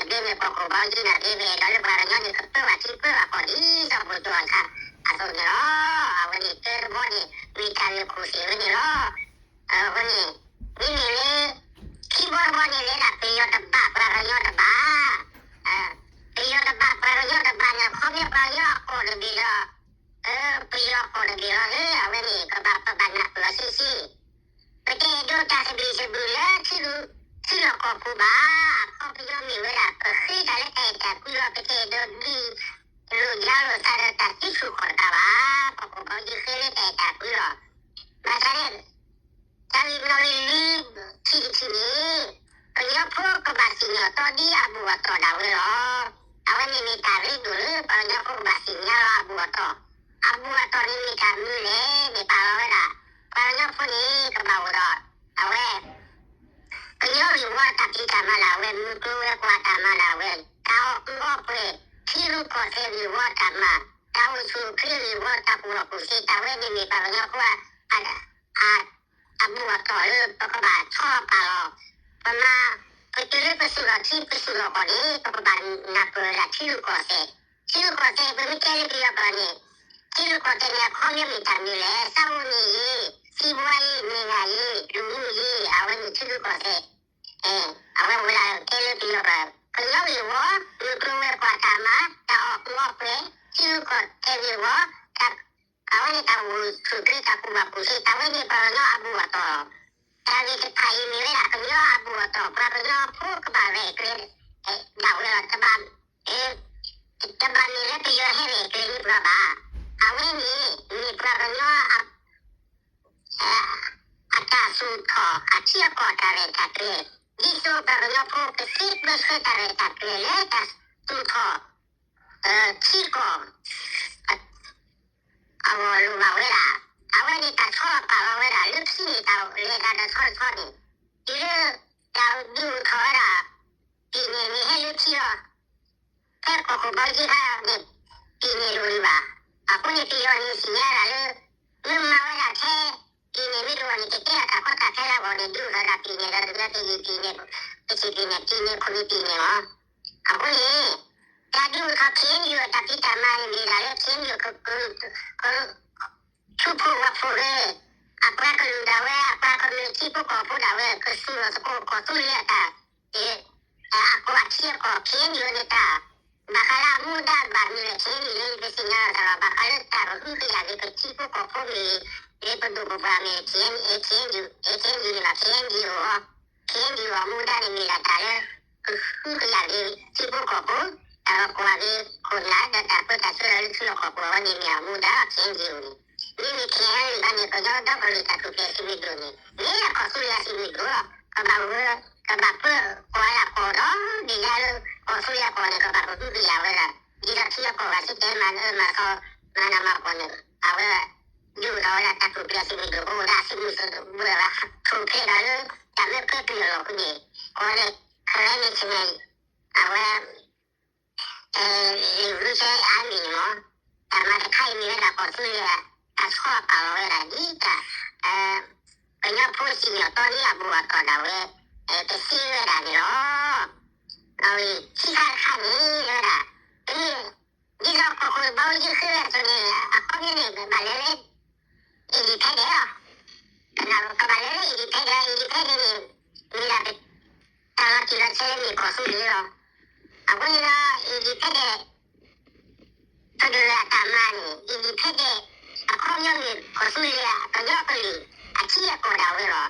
ဒ်န့ၣ်ကီၢ်ခိၣ်ဘီယံၤန့ၣ် ဒ်မ့ၢ်အဲၣ်ဒိးလၢပှၤကညီန့ၣ် ကပၢဘၣ်ထံပၢဘၣ်ကီၢ်ဒ်စီၤဘိၣ်ကၠိအဆၣ်အသိးန့ၣ်လီၤ. အဝဲန့ၣ်တၢ်တဘီန့ၣ် မ့ၢ်တၢ်ဂ့ၢ်ခိၣ်သ့ၣ်ဝဲန့ၣ်လီၤ. အဃိန့ၣ် မ့မ့ၢ်လၢ ခံဘီတဘီန့ၣ် လဲၤဒၣ်ပယီၤတဘၣ် ပှၤကညီတဘၣ်, ပယီၤတဘၣ် ပှၤကညီတဘၣ်န့ၣ် ခီဖျိပှၤကညီအကီၢ်တဘ့ၣ်ဒီး ပယီၤအကီၢ်တဘ့ၣ်လီၤလၢ အဝဲန့ၣ် ကဘၣ်ပဘၣ်နၢ်ပၢၢ်အီၤဆ့ဆ့ ပတအဲၣ်ဒိးတၢ်သဘံၣ်သဘုၣ်လၢ ထံလီၢ်ကီၢ်ပူၤဘၣ်. အခီပညီမ့ၢ်ဝဲဒၣ် ပဃ့တၢ်လၢတၢ်အဲၣ်တၢ်ကွံလီၤ. ပတအဲၣ်ဒိးဒုးလိာ်ယၤလိာ်သးဒီးတၢ်သံဆူၣ်ခီၣ်တကးဘၣ်. ကီၢ်ခိၣ်ဘီယံၤဃ့လၢတၢ်အဲၣ်တၢ်ကွံလီၤ. ဘၣ်ဆၣ်န့ၣ် တၢ်ဂ့ၢ်နီၣ်ဂံၢ်လွံၢ်ထံၣ်တထံၣ်န့ၣ် ကညီဖိကဘၣ်စံၣ်ညီၣ်တီဒ်အဘူၣ်အတီၢ်ဒၣ်ဝဲလီၤ. အဝဲန့ၣ်မ့ၢ်တၢ်ရ့ဒိၣ်လၢ ပှၤကညီဖိကဘၣ်စံၣ်ညီၣ်လီၤအဘူၣ်အတီၢ်. အဘူၣ်အတီၢ်န့ၣ်မ့ၢ်တၢ်မနုၤလဲၣ်န့ၣ် ပာ်လီၤဝဲဒၣ် ပှၤကညီဖိန့ၣ် ကဘၣ်အိၣ်ဒီး အဝဲ ကညီဂ့ၢ်ဝီတၢ်ဖံးတၢ်မၤဒၣ်ဝဲ, မုၢ်ကျိၤဝဲၤကွာ်တၢ်မၤဒၣ်ဝဲ, တၢ်အီၣ်ကူအီၣ်ပှဲၤ, ထံရူၢ်ကီၢ်သဲးဂ့ၢ်ဝီတၢ်မၤ, တၢ်အိၣ်ဆူၣ်အိၣ်ချ့ဂ့ၢ်ဝီတၢ်ကူၣ်ဘၣ်ကူၣ်သ့, တၢ်ဝဲန့ၣ်မ့ၢ်ပှၤကညီဖိအ အဘူၣ်အတီၢ်လၢပကဘၣ်ဆီၣ်လီၤပာ်လီၤ. ပမၤ ပတုၤလၢပသူၣ်ထီၣ်ထံပသူၣ်ထီၣ်ကီၢ်န့ၣ် ပကဘၣ်နၢ်ပၢၢ်ဝဲဒၣ်ထံရူၢ်ကီၢ်သဲး, ထံရူၢ်ကီၢ်သဲး ပမ့ၢ်တဲလၢပယီၤကျိာ်န့ၣ် ထံရူၢ်ကီၢ်သဲးန့ၣ် အခီပညီမ့ၢ်တၢ်မနုၤလဲၣ်, စားဝတ်နေရေး, စီးပွားရေး, နိုင်ငံရေး, လူမှုရေး, အဝဲန့ၣ်ထံရူၢ်ကီၢ်သဲး, အဝဲဝဲဒၣ်တဲလၢပယီၤကျိာ် ကညီဂ့ၢ်ဝီ, မုၢ်ကျိၤဝဲၤကွာ်တၢ်မၤ, တၢ်အီၣ်ကူအီၣ်ပှဲၤ, ထံရူၢ်ကီၢ်သဲးဂ့ၢ်ဝီ, တၢ် အဝဲန့ၣ်တၢ်အိၣ်ဆူၣ်အိၣ်ချ့တၢ်ကူၣ်ဘၣ်ကူၣ်သ့ တၢ်ဝဲန့ၣ်ပှၤကညီအဘူၣ်အတီၢ်, တၢ်ဂ့ၢ်တဖၣ်အံၤမ့ၢ်ဝဲဒၣ်ကညီအဘူၣ်အတီၢ် ပှၤကညီဖိကဘၣ်ရဲၣ်ကျဲၤဒၣ်ဝဲလီၤ. တဘၣ် တဘၣ်မ့ၢ်လၢပယီၤဟဲရဲၣ်ကျဲၤန့ၢ်ပှၤဘၣ်. အဝဲန့ၣ်မ့ၢ်ပှၤကညီ အတၢ်သူၣ်ထီၣ်အထံအကီၢ်တၢ်ရဲၣ်တၢ်ကျဲၤ, ဒ်သိးပှၤကညီဖိကသ့ပၢဆှၢတၢ်ရဲၣ်တၢ်ကျဲၤလၢတၢ်သူၣ်ထီၣ် ထံကီၢ် အဂီၢ်လိၣ်ဘၣ်ဝဲဒၣ်, အဝဲန့ၣ်တၢ်ဆီလီၤပာ်လီၤဝဲဒၣ် လၢခံန့ၣ်တၢ်လဲၤတၢ်တဆီတဆီန့ၣ်, တုၤလၢ တၢ်ဒုးအိၣ်ထီၣ်ဝဲဒၣ် ပံၤန့ၢ်န့ၣ်ဟဲလၢခံလီၤ. ဖဲကီၢ်ခိၣ်ဘီယံၤခါန့ၣ် ပံၤန့ၢ်လိၣ်လံဘၣ်. အဃိန့ၣ်ပယီၤန့ၣ်သ့ၣ်ညါဒၣ်လၢ မ့ၢ်မၤဝဲဒၣ်ထဲ ပံၤန့ၢ်မ့ၢ်တအိၣ်န့ၣ် ကကဲထီၣ်တၢ်ကီတၢ်ခဲလၢအဂီၢ်န့ၣ် ဒုးအိၣ်ထီၣ်ဒၣ်ပံၤန့ၢ်ဒီး တဘျီကယံာ်ပံၤန့ၢ်, ကဆံးပံၤန့ၢ်, ပံၤန့ၢ်ခိၣ်န့ၣ်ပံၤန့ၢ်လီၤ. အဃိန့ၣ် တၢ်ဒုးအိၣ်ထီၣ် ခ့ၣ်အဲၣ်ယူၣ် အတၢ်ဖံးတၢ်မၤန့ၣ် မ့ၢ်ဒၣ်လၢ ခ့ၣ်အဲၣ်ယူၣ် က က က ဆူဖိဝဲဖိဂ့ၤ, အပှၤကလုာ်ဒၣ်ဝဲ အပှၤကမျၢၢ်ထံဖိကီၢ်ဖိဒၣ်ဝဲ ကသူၣ်လီၤသကိးကီၢ်သူလ့ၤအတၢ် အကီၢ်အထံအကီၢ် ခ့ၣ်အဲၣ်ယူၣ်န့ၣ်တၢ်, ဘၣ်ဃးလၢအမူဒါဘၣ်မနုၤလဲၣ် ခ့ၣ်အဲၣ်ယူၣ်န့ၣ် ပသ့ၣ်ညါလီၤတၢ်လီၤ. ဘၣ်ဃးလၢတၢ်ကဟုကယာ်က့ၤပထံဖိကီၢ်ဖိမ့ၢ်ဂ့ၤ, လၢပဒိၣ်ပပှၢ်မ့ၢ်ဂ့ၤ, ခ့ၣ်အဲၣ်ယူၣ်, ခ့ၣ်အဲၣ်ယူၣ်န့ၣ်လီၤ, ခ့ၣ်အဲၣ်ယူၣ်အမူဒါန့ၣ်မ့ၢ်ဒၣ်တၢ်လၢ ကဟုကယာ်က့ၤထံဖိကီၢ်ဖိ, တၢ်လီၤကွၢ်က့ၤခိၣ်နၢ်ဒီးတၢ်ပၢတၢ်ဆှၢလၢထံလီၢ်ကီၢ်ပူၤအဝဲန့ၣ်မ့ၢ်အမူဒါ ခ့ၣ်အဲၣ်ယူၣ်န့ၣ်, မ့မ့ၢ် ခ့ၣ်အဲၣ်ယူၣ် န့ၣ် ကညီဒီကလုာ်တၢ်ထူၣ်ဖျဲးသုးမုၢ်ဒိၣ်န့ၣ် မ့ၢ်ဒၣ်ကီၢ်သူလ့ၤအသုးမုၢ်ဒိၣ်လီၤ. ကဘၣ်ဝဲ, ကဘၣ်ပၢကွၢ်ဒၣ်ကီၢ်ဒီဘ့ၣ်ညါလၢ ကီၢ်သူလ့ၤအကီၢ်န့ၣ် ကဘၣ်ကဟုကယာ်ဝဲဒၣ်, ဒ်သိးထံအကီၢ်ဘၣ်စ့ၢ်ကီးမၤနၢၤမၤသီ မၤနးမၤဖှီၣ်န့ၣ် အဝဲ ဒုးအိၣ်ထီၣ်ဝဲဒၣ်တၢ်ထူၣ်ဖျဲးသုးမုၢ်ဒိၣ် အိၣ်ဝဲဒၣ်အသုးမုၢ်ဒိၣ်ဝဲဒၣ် ထူၣ်ဖျဲးဒီးလၢ တၢ်မၢကဲကုၢ်အလီၢ်အဃိန့ၣ် ကိးလၢ Karen National အဝဲ Revolutionary Army န့ၣ်မ့ၢ် တၢ်မၤတခါအံၤမ့ၢ်ဝဲဒၣ်ကီၢ်သူလ့ၤ တၢ်ဆီလီၤပာ်လီၤဝဲဒၣ်ဒ်တၢ် ကညီဖိစံၣ်ညီၣ်တီန့ၢ်အဘူၣ်အတီၢ်ဒၣ်ဝဲ ကသ့ဝဲဒၣ်န့ၣ်လီၤ. အဝဲ ခံခါတခါန့ၣ် ဝဲဒၣ် တမ့ၢ် ဒ်သိးကီၢ်ခိၣ်ဘီယံၤဃ့ဝဲအသိးန့ၣ် အခီပညီန့ၣ် ဘၣ်လဲၤလၢ independent လီၤ. ကဘၣ်လဲၤလၢ independent, independent န့ၣ် မ့ၢ်ဒၣ် တၢ်လီၤတံၢ်လီၤဆဲးလၢမ့ၢ်ကီၢ်သူလ့ၤလီၤ. အဃိန့ၣ်ဒီး independent ပဒိၣ်လၢအတၢ်မၤန့ၣ် independent အခီပညီမ့ၢ်ကီၢ်သူလ့ၤ ကညီကလုာ် အထံအကီၢ်ဒၣ်ဝဲလီၤ. တ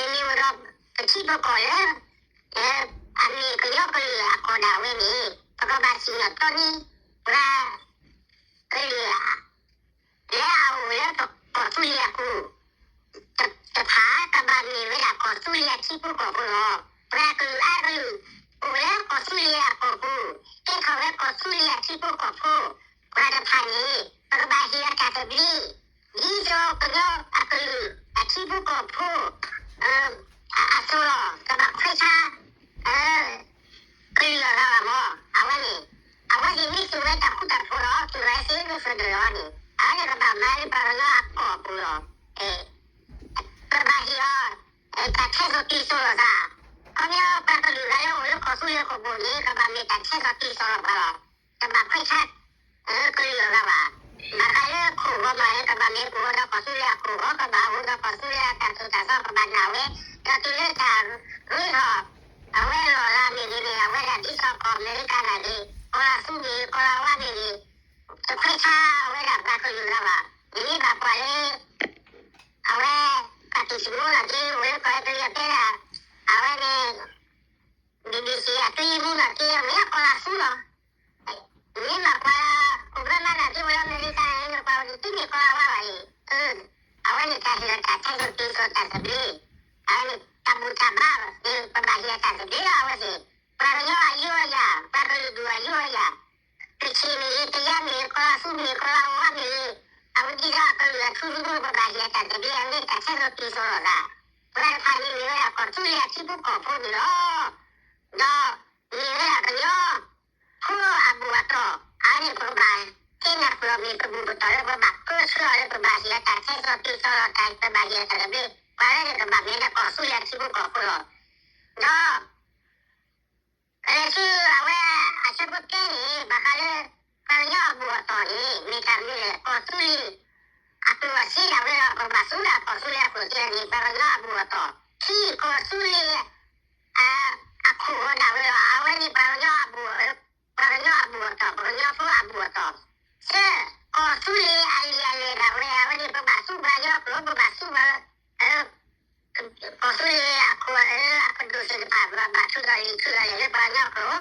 မ့ၢ်ဝဲဒီး ပထံပကီၢ်လၢ အမ့ၢ်ကညီကလုာ်အကီၢ်ဒၣ်ဝဲန့ၣ် ပကဘၣ်စံၣ်ညီၣ်တီန့ၢ် ပှၤကလုာ် လၢအအိၣ်လၢပကီၢ်သူလ့ၤအပူၤ တဖၣ် ကဘၣ်မ့ၢ်ဝဲဒၣ်ကီၢ်သူလ့ၤအထံဖိကီၢ်ဖိလီၤ. ပှၤကလုာ်အါကလုာ် အိၣ်လၢကီၢ်သူလ့ၤအကီၢ်ပူၤ ကဲထီၣ်ဝဲကီၢ်သူလ့ၤအထံဖိကီၢ်ဖိ ပှၤတဖၣ်န့ၣ် ပကဘၣ်ဟ့ၣ်အီၤတၢ်သဘျ့ ဒ်သိးကညီအကလုာ် အထံဖိကီၢ်ဖိ အစိၤလီၤ ကဘၣ်ခွဲးဆါ ကလုာ်အဂၤဘၣ်မး အဝဲန့ၣ် အဝဲသ့ၣ်မ့ၢ်သူၣ်ဝဲတၢ်ဃူတၢ်ဖိးဒီး သူၣ်ဝဲသ့ၣ်မ့ၢ် federal န့ၣ် အဝဲန့ၣ်ကဘၣ်မၤလၢပှၤကညီအကီၢ်ပူၤလီၤ. ပဘၣ်ဟ့ၣ်အီၤ တၢ်ထဲသိးတုၤသိးလိာ်သး, ပ ခီပညီပှၤကလုာ်ဂၤလၢအိၣ်လၢကီၢ်သူလ့ၤအခိၣ်ပူၤန့ၣ် ကဘၣ်မ့ၢ်တၢ်ထဲသိးတုၤသိးလီၤပှၤလီၤ. တဘၣ်ခွဲးဆါ ကလုာ်အဂၤဘၣ်. ဘၣ်ဃးလၢခိၣ်ဂီၤမးလၢ ကဘၣ်မ့ၢ်အိၣ်ဒီးကီၢ်သူလ့ၤအခိၣ်ဂီၤ ကဘၣ်အိၣ်ဒီးကီၢ်သူလ့ၤအတၢ်သိၣ်တၢ်သီ ကဘၣ်နာ်ဝဲ, ဒီးတုၤလၢတၢ်ရ့ထီၣ် အဝဲလီၢ်လၤမ့ၢ်ဂ့ၤန့ၣ် အဝဲဒၣ်ဒ်သိးကီၢ်အမဲရကၤနာ်ဂ့ၤ, ကီၢ်လၤသူမ့ၢ်ဂ့ၤ ကီၢ်လၤဝါမ့ၢ်ဂ့ၤ, တခွဲးဆါဝဲဒၣ်ပှၤကလုာ်လၢၤဘၣ်. နမ့ၢ်ဘၣ်ကွၢ်လၢ အဝဲ ပှၤကံၢ်စမူလီၤက့ အိၣ်လၢကီၢ်အဲကလံးအဖဲဒၣ် အဝဲန့ၣ် ဘံဘံစံ အတွင်းရေးမှူးလီၤက့ အဝဲလၢကီၢ်လၤသူလီၤ. နမ့ၢ်ဘၣ်ကွၢ် အိၣ်ဘၢမၤနာ်က့ အိၣ်လၢအမဲရကၤန့ၣ် နကွၢ်အိၣ်န့ၣ် တမ့ၢ်ကီၢ်လၤဝါဘၣ်အံၤ. အဝဲန့ၣ်တၢ်ဟ့ၣ်လီၤတၢ်ထဲသိးတုၤသိးတၢ်သဘျ့, အဝဲန့ၣ်တၢ်ဘူၣ်တၢ်ဘါန့ၣ် ပဘၣ်ဟ့ၣ်အတၢ်သဘျ့လီၤ အဝဲသ့ၣ်. ပှၤကညီအယုၢ်အယၤ, ပှၤကလုာ်ဒူၣ်အယုၢ်အယၤ, ကချ့ၣ်မ့ၢ်ဂ့ၤ, ကယါမ့ၢ်ဂ့ၤ, ကီၢ်လၤသူမ့ၢ်ဂ့ၤ, ကီၢ်လၤဝါမ့ၢ်ဂ့ၤ, အဝဲဒ်သိးအကလုာ်အထူအယိာ် ပဘၣ်ဟ့ၣ်အတၢ်သဘျ့ အဝဲန့ၣ်တၢ်ထဲသိးတုၤသိးလိာ်သး. ပှၤတဖၣ်န့ၣ်မ့ၢ်ဝဲဒၣ် ကီၢ်သူလ့ၤအထံဖိကီၢ်ဖိန့ၣ်လီၤ. ဒီးမ့ၢ်ဝဲဒၣ်ကညီဖိအဘူၣ်အတီၢ်, အဝဲန့ၣ်ပကဘၣ်တဲနၢ်ပၢၢ်အီၤ မ့ၢ်ပဘူၣ်ပတီၢ်လၢပဘၣ်ပၢဆှၢအီၤလၢ ပဘၣ်ဟ့ၣ်အတၢ်ထဲသိးတုၤသိးလိာ်သး, ပဘၣ်ဟ့ၣ်အတၢ်သဘျ့, ပှၤလၢန့ၣ်ကဘၣ်မ့ၢ်ဝဲဒၣ် ကီၢ်သူလ့ၤအထံဖိကီၢ်ဖိလီၤ. ဒီး ကလဲၤဆူအဝဲအဆၢဖိတၢန့ၣ် ဘၣ်ဃးလၢ ပှၤကညီအဘူၣ်အတီၢ်န့ၣ် မ့ၢ်တၢ်မနုၤလဲၣ်. ကီၢ်သူလ့ၤအကျိာ်အစ့ဒၣ်ဝဲလီၤ. ပကဘၣ်သူဒၣ်ကီၢ်သူလ့ၤအကျိာ်စ့န့ၣ် ပှၤကညီအဘူၣ်အတီၢ်. ခံ, ကီၢ်သူလ့ၤ အခိၣ်ဂီၤဒၣ်ဝဲလီၤ. အဝဲန့ၣ်ပှၤကညီအဘူၣ်, ပှၤကညီအဘူၣ်အတီၢ်, ပှၤကညီဖိအဘူၣ်အတီၢ်. သၢ, ကီၢ်သူလ့ၤအလံာ်အလဲၢ်ဒၣ်ဝဲ, အဝဲ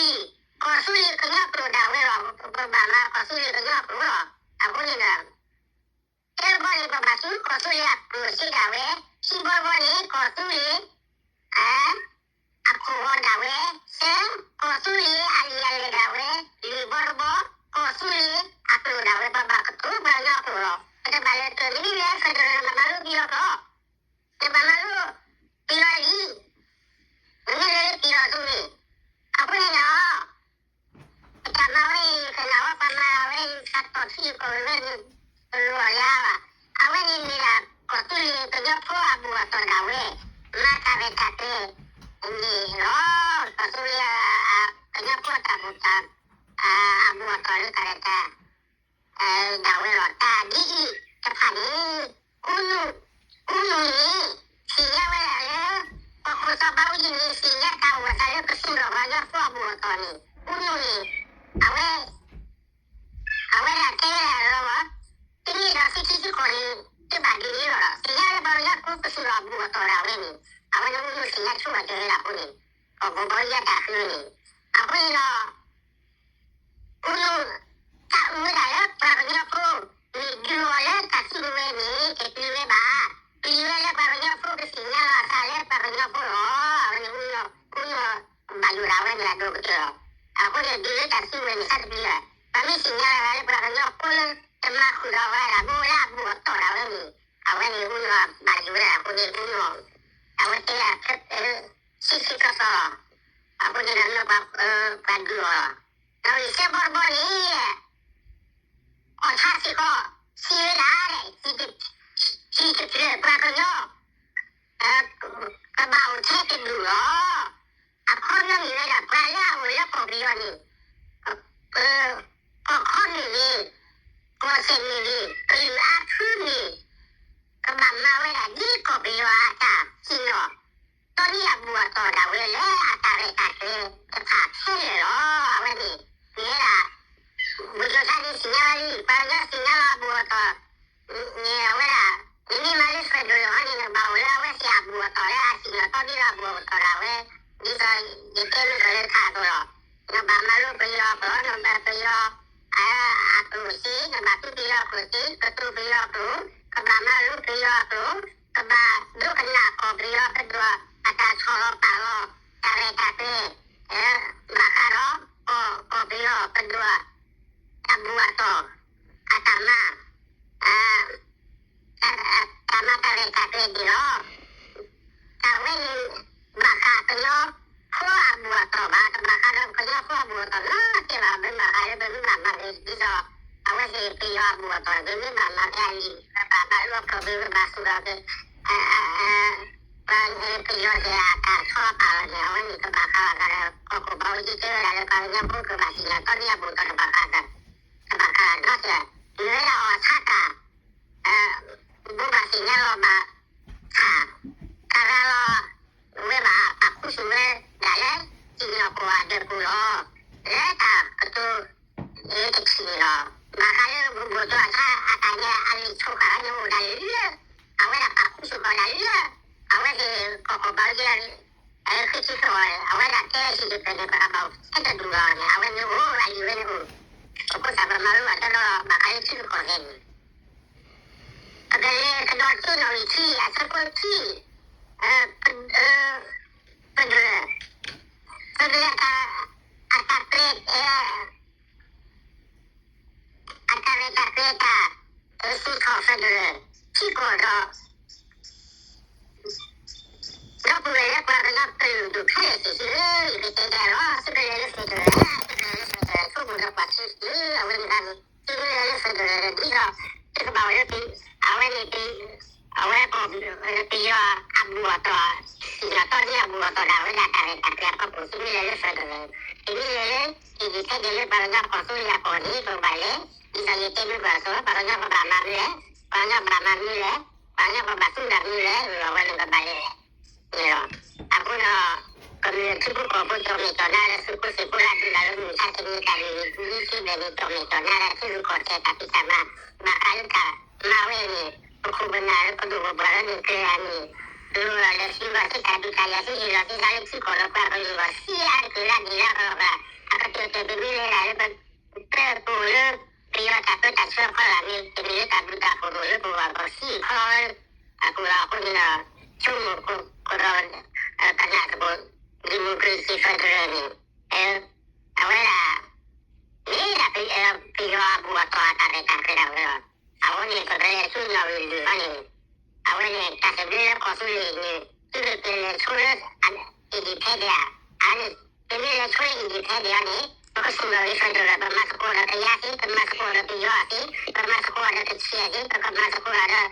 န့ၣ် ပဘၣ်သူပှၤကညီအကျိာ်, ပဘၣ်သူပှၤ ကီၢ်သူလ့ၤအခိၣ်အၢအကဒိၣ်သ့ၣ်တဖၣ် ပဘၣ်ထုးထီၣ်လံာ်ထုးထီၣ်လဲၢ်လၢပှၤကညီကျိာ်. လွံၢ်, ကီၢ်သူလ့ၤကညီကျိာ်ဒၣ်ဝဲလီၤ. ပဘၣ်မၤကီၢ်သူလ့ၤကညီကျိာ်လီၤ. အဃိန့ၣ်ဒီး တၢ်တဘီန့ၣ် ပဘၣ်သူကီၢ်သူလ့ၤအကျိာ်စ့ဒၣ်ဝဲ, ခံဘီတဘီန့ၣ် ကီၢ်သူလ့ၤ အခိၣ်ဂီၤဒၣ်ဝဲ, သၢ, ကီၢ်သူလ့ၤအလံာ်အလဲၢ်ဒၣ်ဝဲ, လွံၢ်ဘီတဘီ, ကီၢ်သူလ့ၤအကျိာ်ဒၣ်ဝဲ, ပဘၣ်ကတိၤပှၤကညီကျိာ်လီၤ. ပတဘၣ်လဲၤကၢၢ်နမ့ၢ်လဲၤ federal နဘၣ်မၤလိပယီၤကျိာ်, နဘၣ်မၤလိပယီၤလံ, နမ့ၢ်လဲၤလၢပယီၤအသိးန့ၣ်, အဃိန့ၣ်ဒီး ပတၢ်မၤဝဲအံၤ ကနၣ်ဝဲပှၤမၤဝဲအံၤ တၢ်တီၢ်ထံကီၢ်ဝဲန့ၣ် တလိၣ်အီၤလၢၤဘၣ်. အဝဲန့ၣ်မ့ၢ်ဒၣ် ကီၢ်သူလ့ၤကညီဖိအဘူၣ်အတီၢ်ဒၣ်ဝဲ မၤတၢ်ရဲၣ်တၢ်ကျဲၤန့ၣ်လီၤ. ကီၢ်သူလ့ၤ ကညီဖိတၢ်ဘူၣ်တၢ် အဘူၣ်အတီၢ်လၢတၢ်ရဲၣ်တၢ် ဒၣ်ဝဲလီၤ. တၢ်ဒ်အံၤတဖၣ်န့ၣ် အူနူၢ်, အူနူၢ်န့ၣ် သ့ၣ်ညါဝဲဒၣ်လၢ ပှၤခိၣ်စီၤဘးအူကၠံန့ၣ် သ့ၣ်ညါတၢ်အိၣ်အသးလၢကသူၣ်ထီၣ်ပှၤကညီဖိအဘူၣ်အတီၢ်န့ၣ် အူနူၢ်န့ၣ် အဝဲ အဝဲဒၣ်တဲဝဲဒၣ်လီၤ, တမ့ၢ်ဒီးသုထံသုကီၢ်န့ၣ် တဘၣ်ဒ်န့ၣ်လီၤ. သ့ၣ်ညါလၢပှၤကညီဖိကသူၣ်ထီၣ်အဘူၣ်အတီၢ်ဒၣ်ဝဲန့ၣ် အဝဲန့ၣ်အူနူၢ်သ့ၣ်ညါဆိဝဲကဲဝဲဒၣ်အဃိန့ၣ် ကီၢ်ကီၢ်ဘီယါတၢ်ဃုန့ၣ် အဃိန့ၣ်ဒီး အူနူၢ် တၢ်အိၣ်ဝဲဒၣ်လၢပှၤကညီဖိ မ့ၢ်ဒုးအီၤလၢတၢ်စုကဝဲၤန့ၣ် တပျံၤဝဲဘၣ်. ပျံၤဝဲလၢပှၤကညီဖိကသ့ၣ်ညါလီၤအသးလၢပှၤကညီဖိလီၤ. အဝဲန့ၣ် အူနူၢ်ဘၣ်ယိၣ်ဒၣ်ဝဲန့ၣ်အဒိၣ်ကတၢၢ်လီၤ. အဃိန့ၣ် ဒုးလၢတၢ်စုကဝဲၤန့ၣ် သးတပျံၤဘၣ်. ပှၤမ့ၢ်သ့ၣ်ညါလီၤလၢပှၤကညီဖိလၢ တမၤဃုာ်ဒီးဝဲဒၣ် ဘိလၢအဘူၣ်အတီၢ်ဒၣ်ဝဲန့ၣ် အဝဲန့ၣ် အူနူၢ်ဘၣ်ယိၣ်ဝဲဒၣ်အဃိန့ၣ် အူနူၢ် အဝဲတဲဒၣ် ဆံးဆံးကီးကီး အဃိန့ၣ်ဒီး ပှၤဒုးအီၤလီၤ. ဒီးဂ့ၢ်စဲးဘီတဘီန့ၣ် အီၣ်ထါစ့ၢ်ကီး စံးဝဲဒၣ် စံးတဖျၢၣ် ပှၤကညီ ကဘၣ်အိၣ်ထဲတဒူၣ်လီၤ. အခီပညီမ့ၢ်ဝဲဒၣ် ပှၤလၢအအိၣ်လၢကီၢ်ပယီၤန့ၣ် ကီၢ်ခီမ့ၢ်ဂ့ၤ, ကီၢ်စဲၣ်မ့ၢ်ဂ့ၤ, ကလုာ်အါဖုမ့ၢ် ကဘၣ်မၤဝဲဒၣ်ဒ်ကီၢ်ပယီၤအတၢ်စံၣ်ညီၣ် တီနံၤအဘူၣ်အတီၢ်ဒၣ်ဝဲလၢအတၢ်ရဲၣ်တၢ်ကျဲၤတဖၣ်ခဲလၢာ်လီၤ. အဝဲန့ၣ် မ့ၢ်ဝဲဒၣ် ဘူၣ်ကၠီၣ်ထါန့ၣ်သ့ၣ်ညါလံ, ပှၤကညီသ့ၣ်ညါလီၤအဘူၣ်အတီၢ် န့ၣ်အဝဲဒၣ် နမ့ၢ်မၤလၢ federal ဟီန့ၣ် နကဘၣ်အိၣ်လၢအဝဲသ့ၣ်အဘူၣ်အတီၢ်လၢအစံၣ်ညီၣ်တီဒ်လီၤအဘူၣ်အတီၢ်ဒၣ်ဝဲ, ဒ်သိးယတဲမုၢ်ကီၢ်လၢထးအသိးလီၤ. နဘၣ်မၤလိပယီၤကျိာ်, နဘၣ်ပယီၤ အကျိာ်စ့, နဘၣ်သူပယီၤကျိာ်စ့, ကတိၤပယီၤကျိာ်, ကဘၣ်မၤလိပယီၤကျိာ်, ကဘၣ်ဒိကနၣ်ကီၢ်ပယီၤကဒိး အတၢ်ဆီၣ်လီၤပာ်လီၤ တၢ်ရဲၣ်တၢ်ကျဲၤ ဘၣ်ဃးဒီး ကီၢ်ပယီၤကဒိး အဘူၣ်အတီၢ် အတၢ်မၤ တၢ်မၤတၢ်ရဲၣ်တၢ်ကျဲၤဒ်လီၤ. တၢ်ဝဲန့ၣ် ဘၣ်ဃးကညီဖိအဘူၣ်အတီၢ်ဘၣ်, တဘၣ်ဃးဒီးကညီဖိအဘူၣ်အတီၢ်နီတစဲးဘၣ်, မ့ၢ်ဘၣ်ဃးလၢပမ့ၢ်ဘၣ်မၤဂ့ၤဒ်သိး အဝဲသ့ၣ်ပယီၤအဘူၣ်အတီၢ် ပမ့ၢ်ဘၣ်မၤဖဲအလံာ် ပဘၣ်မၤလိအကျိာ် ပဘၣ်သူၣ်ထီၣ်က့ၤ ပယီၤသ့ၣ်အတၢ်ဆီအပာ်လီၤန့ၣ် အဝဲန့ၣ်ကဘၣ်ဃးဘၣ်ဃးဒီး ကီၢ်ခိၣ်ဘၣ်အူကၠံတဲဝဲဒၣ်လၢ ပှၤကညီဖိကဘၣ်သ့ၣ်ညါတီန့ၢ်အဘူးဒီးတဘၣ်ဃး တဘၣ်ဃးဒီး မ့ၢ်ဝဲဒၣ်အီၣ်ဆါတၢ် ဘိးဘၣ်သ့ၣ်ညါလီၤဘၣ်ဆၣ် ကရၤလီၤဝဲဘၣ် ပာ်ခူသူၣ်ဝဲဒၣ်လၢ စံၣ်ညီၣ်ကွီၢ်အဒၢးပူၤလီၤ. လၢတၢ်ကတိၤ တထံၣ်န့ၣ်လီၤ. ဘၣ်ဃးလၢ ဘူးဘူးတီၤအဆါအတၢ်ညါအလံာ်ဆိဃာ်န့ၣ်အိၣ်ဒၣ်လၢ အဝဲဒၣ်ပာ်ခူသူၣ်ဃီဒၣ်လၢ အဝဲသ့ၣ်ကီၢ်ခိၣ်ဘၣ်အူကၠံ ဃ့ထံဃ့အီၣ် အဝဲဒၣ်တဲစံးတဖျၢၣ်န့ၣ် ပှၤဘၣ်ဆဲးတဒူၣ်လီၤန့ၣ် အဝဲန့ၣ်အိၣ်အလံာ်ဝဲန့ၣ်အိၣ် အဃိသတးပမၤလိဘၣ်တၢ်လီၤ ဘၣ်ဃးလၢထံရူၢ်ကီၢ်သဲးန့ၣ် ပကလဲၤကဒီးဆူနီၣ်ဂံၢ်ခံ အဆၢဖိခံ ပဒၢး ပဒၢး အတၢ်ကျဲ အတၢ်ရဲၣ်တၢ်ကျဲၤတၢ် စံးထီၣ် federal ထံကီၢ်ဒီး ဒီပုၢ်ဝဲၢ်လၢပှၤကညီကလုာ်ဒူၣ်ခဲလၢာ်သ့ၣ်ဧၢ, ယကတဲဒ်အံၤလီၤ. သုကလဲၤလၢ federal သုကလဲၤလၢ federal ဆိကမိၣ်ဒီးကွၢ်ထံသ့ အဝဲန့ၣ်တဂၤန့ၣ် သုမ့ၢ်လဲၤလၢ federal ဒီးဒ်သိး သုကဘၣ်အိၣ်လၢ အဝဲန့ၣ် အဝဲ ပယီၤအဘူးအတီၢ် စံၣ်ညီၣ်တီန့ၢ်အဘူးအတီၢ်ဒၣ်ဝဲဒၣ်တၢ်ရဲၣ်တၢ်ကျဲၤအဖီခိၣ် သုမ့ၢ်လဲၤလၢ federal သုမ့ၢ်လဲၤလၢ independent လၢပှၤကညီကီၢ်သူလ့ၤအကီၢ်န့ၣ် ပကဘၣ်လဲၤ ဒ်သိးယတဲမုၢ်ကီၢ်အသိး ပှၤကညီကဘၣ်မၤမနုၤလဲၣ်, ပှၤကညီကဘၣ်မၤမနုၤလဲၣ်, ပှၤကညီကဘၣ်သူတၢ်မနုၤလဲၣ်, အဝဲန့ၣ်ကဘၣ်လဲၤ အဃိဒီး ကမျၢၢ်ထံဖိကီၢ်ဖိကၠီၣ်မဲာ်ကၠီၣ်နါလၢသုးဖိသံၣ်ဖိလၢဒုးလီၤလၢမုၢ်ဆါတနံၤတၢ်ဂ့ၢ်ဂ့ၢ် သုးလံသုးဘဲၣ်န့ၣ် ကၠီၣ်မဲာ်ကၠီၣ်နါလၢထံရူၢ်ကီၢ်သဲးတၢ်ဖံးတၢ်မၤ ဘၣ်ဃးလၢတၢ်မၤဝဲအံၤန့ၣ် ပခိၣ်ပနၢ်လၢပဒိၣ်ပပှၢ်လၢန့ၣ်ကျဲၤအံၤန့ၣ် လိၣ်လီၤလၢသုဂီၢ်သ့ၣ်တၢ်ဒုးတၢ်ယၤသ့ၣ်ဟ့ၣ်လီၤသ့ၣ်သးလၢထံကီၢ်ဒီးပှၤကလုာ်ဂီၢ် စံးအါတက့ၢ်လၢဒံးလၢကီၢ်ဂၤ အကတၢၢ်တၢၢ်ပမ့ၢ်လဲၤလၢ ပပၢပအိၣ်လၢ ပယီၤတၢ်ပၢတၢ်ဆှၢခီလၢ်မ့ၢ် တမ့ၢ်လၢတၢ်ဘျုးတၢ်ဖှိၣ်တအိၣ်လၢပဂီၢ်ကီၢ်စံၣ်ခီလီၤလၢ အဃိဒီးအဃိန့ၣ်ဒီး ဆိကမိၣ်ကဒီး ကနၣ်သကိး democracy federal န့ၣ် အဝဲဒၣ် မ့ၢ်ဒၣ် ပယီၤအဘူးအတီၢ်အတၢ်ရဲၣ်တၢ်ကျဲၤဒၣ်ဝဲလီၤ. အဃိန့ၣ် ပကလဲၤဆူနီၣ်ဂံၢ်လွံၢ်အံၤန့ၣ် အဝဲန့ၣ် တၢ်သဘျ့လၢကီၢ်သူလ့ၤအံၤန့ၣ် သုကလဲၤဆိလၢ independent အန့ၣ် ပမ့ၢ်လဲၤဆိလၢ independent အန့ၣ် ပကသူၣ်လီၤဂ့ၤ federal ပမၤသကိးဒီးကယၤသ့, ပမၤသကိးဒီးပယီၤသ့, ပမၤသကိးဒီးကချ့ၣ်သ့, ပကမၤသကိးဒီး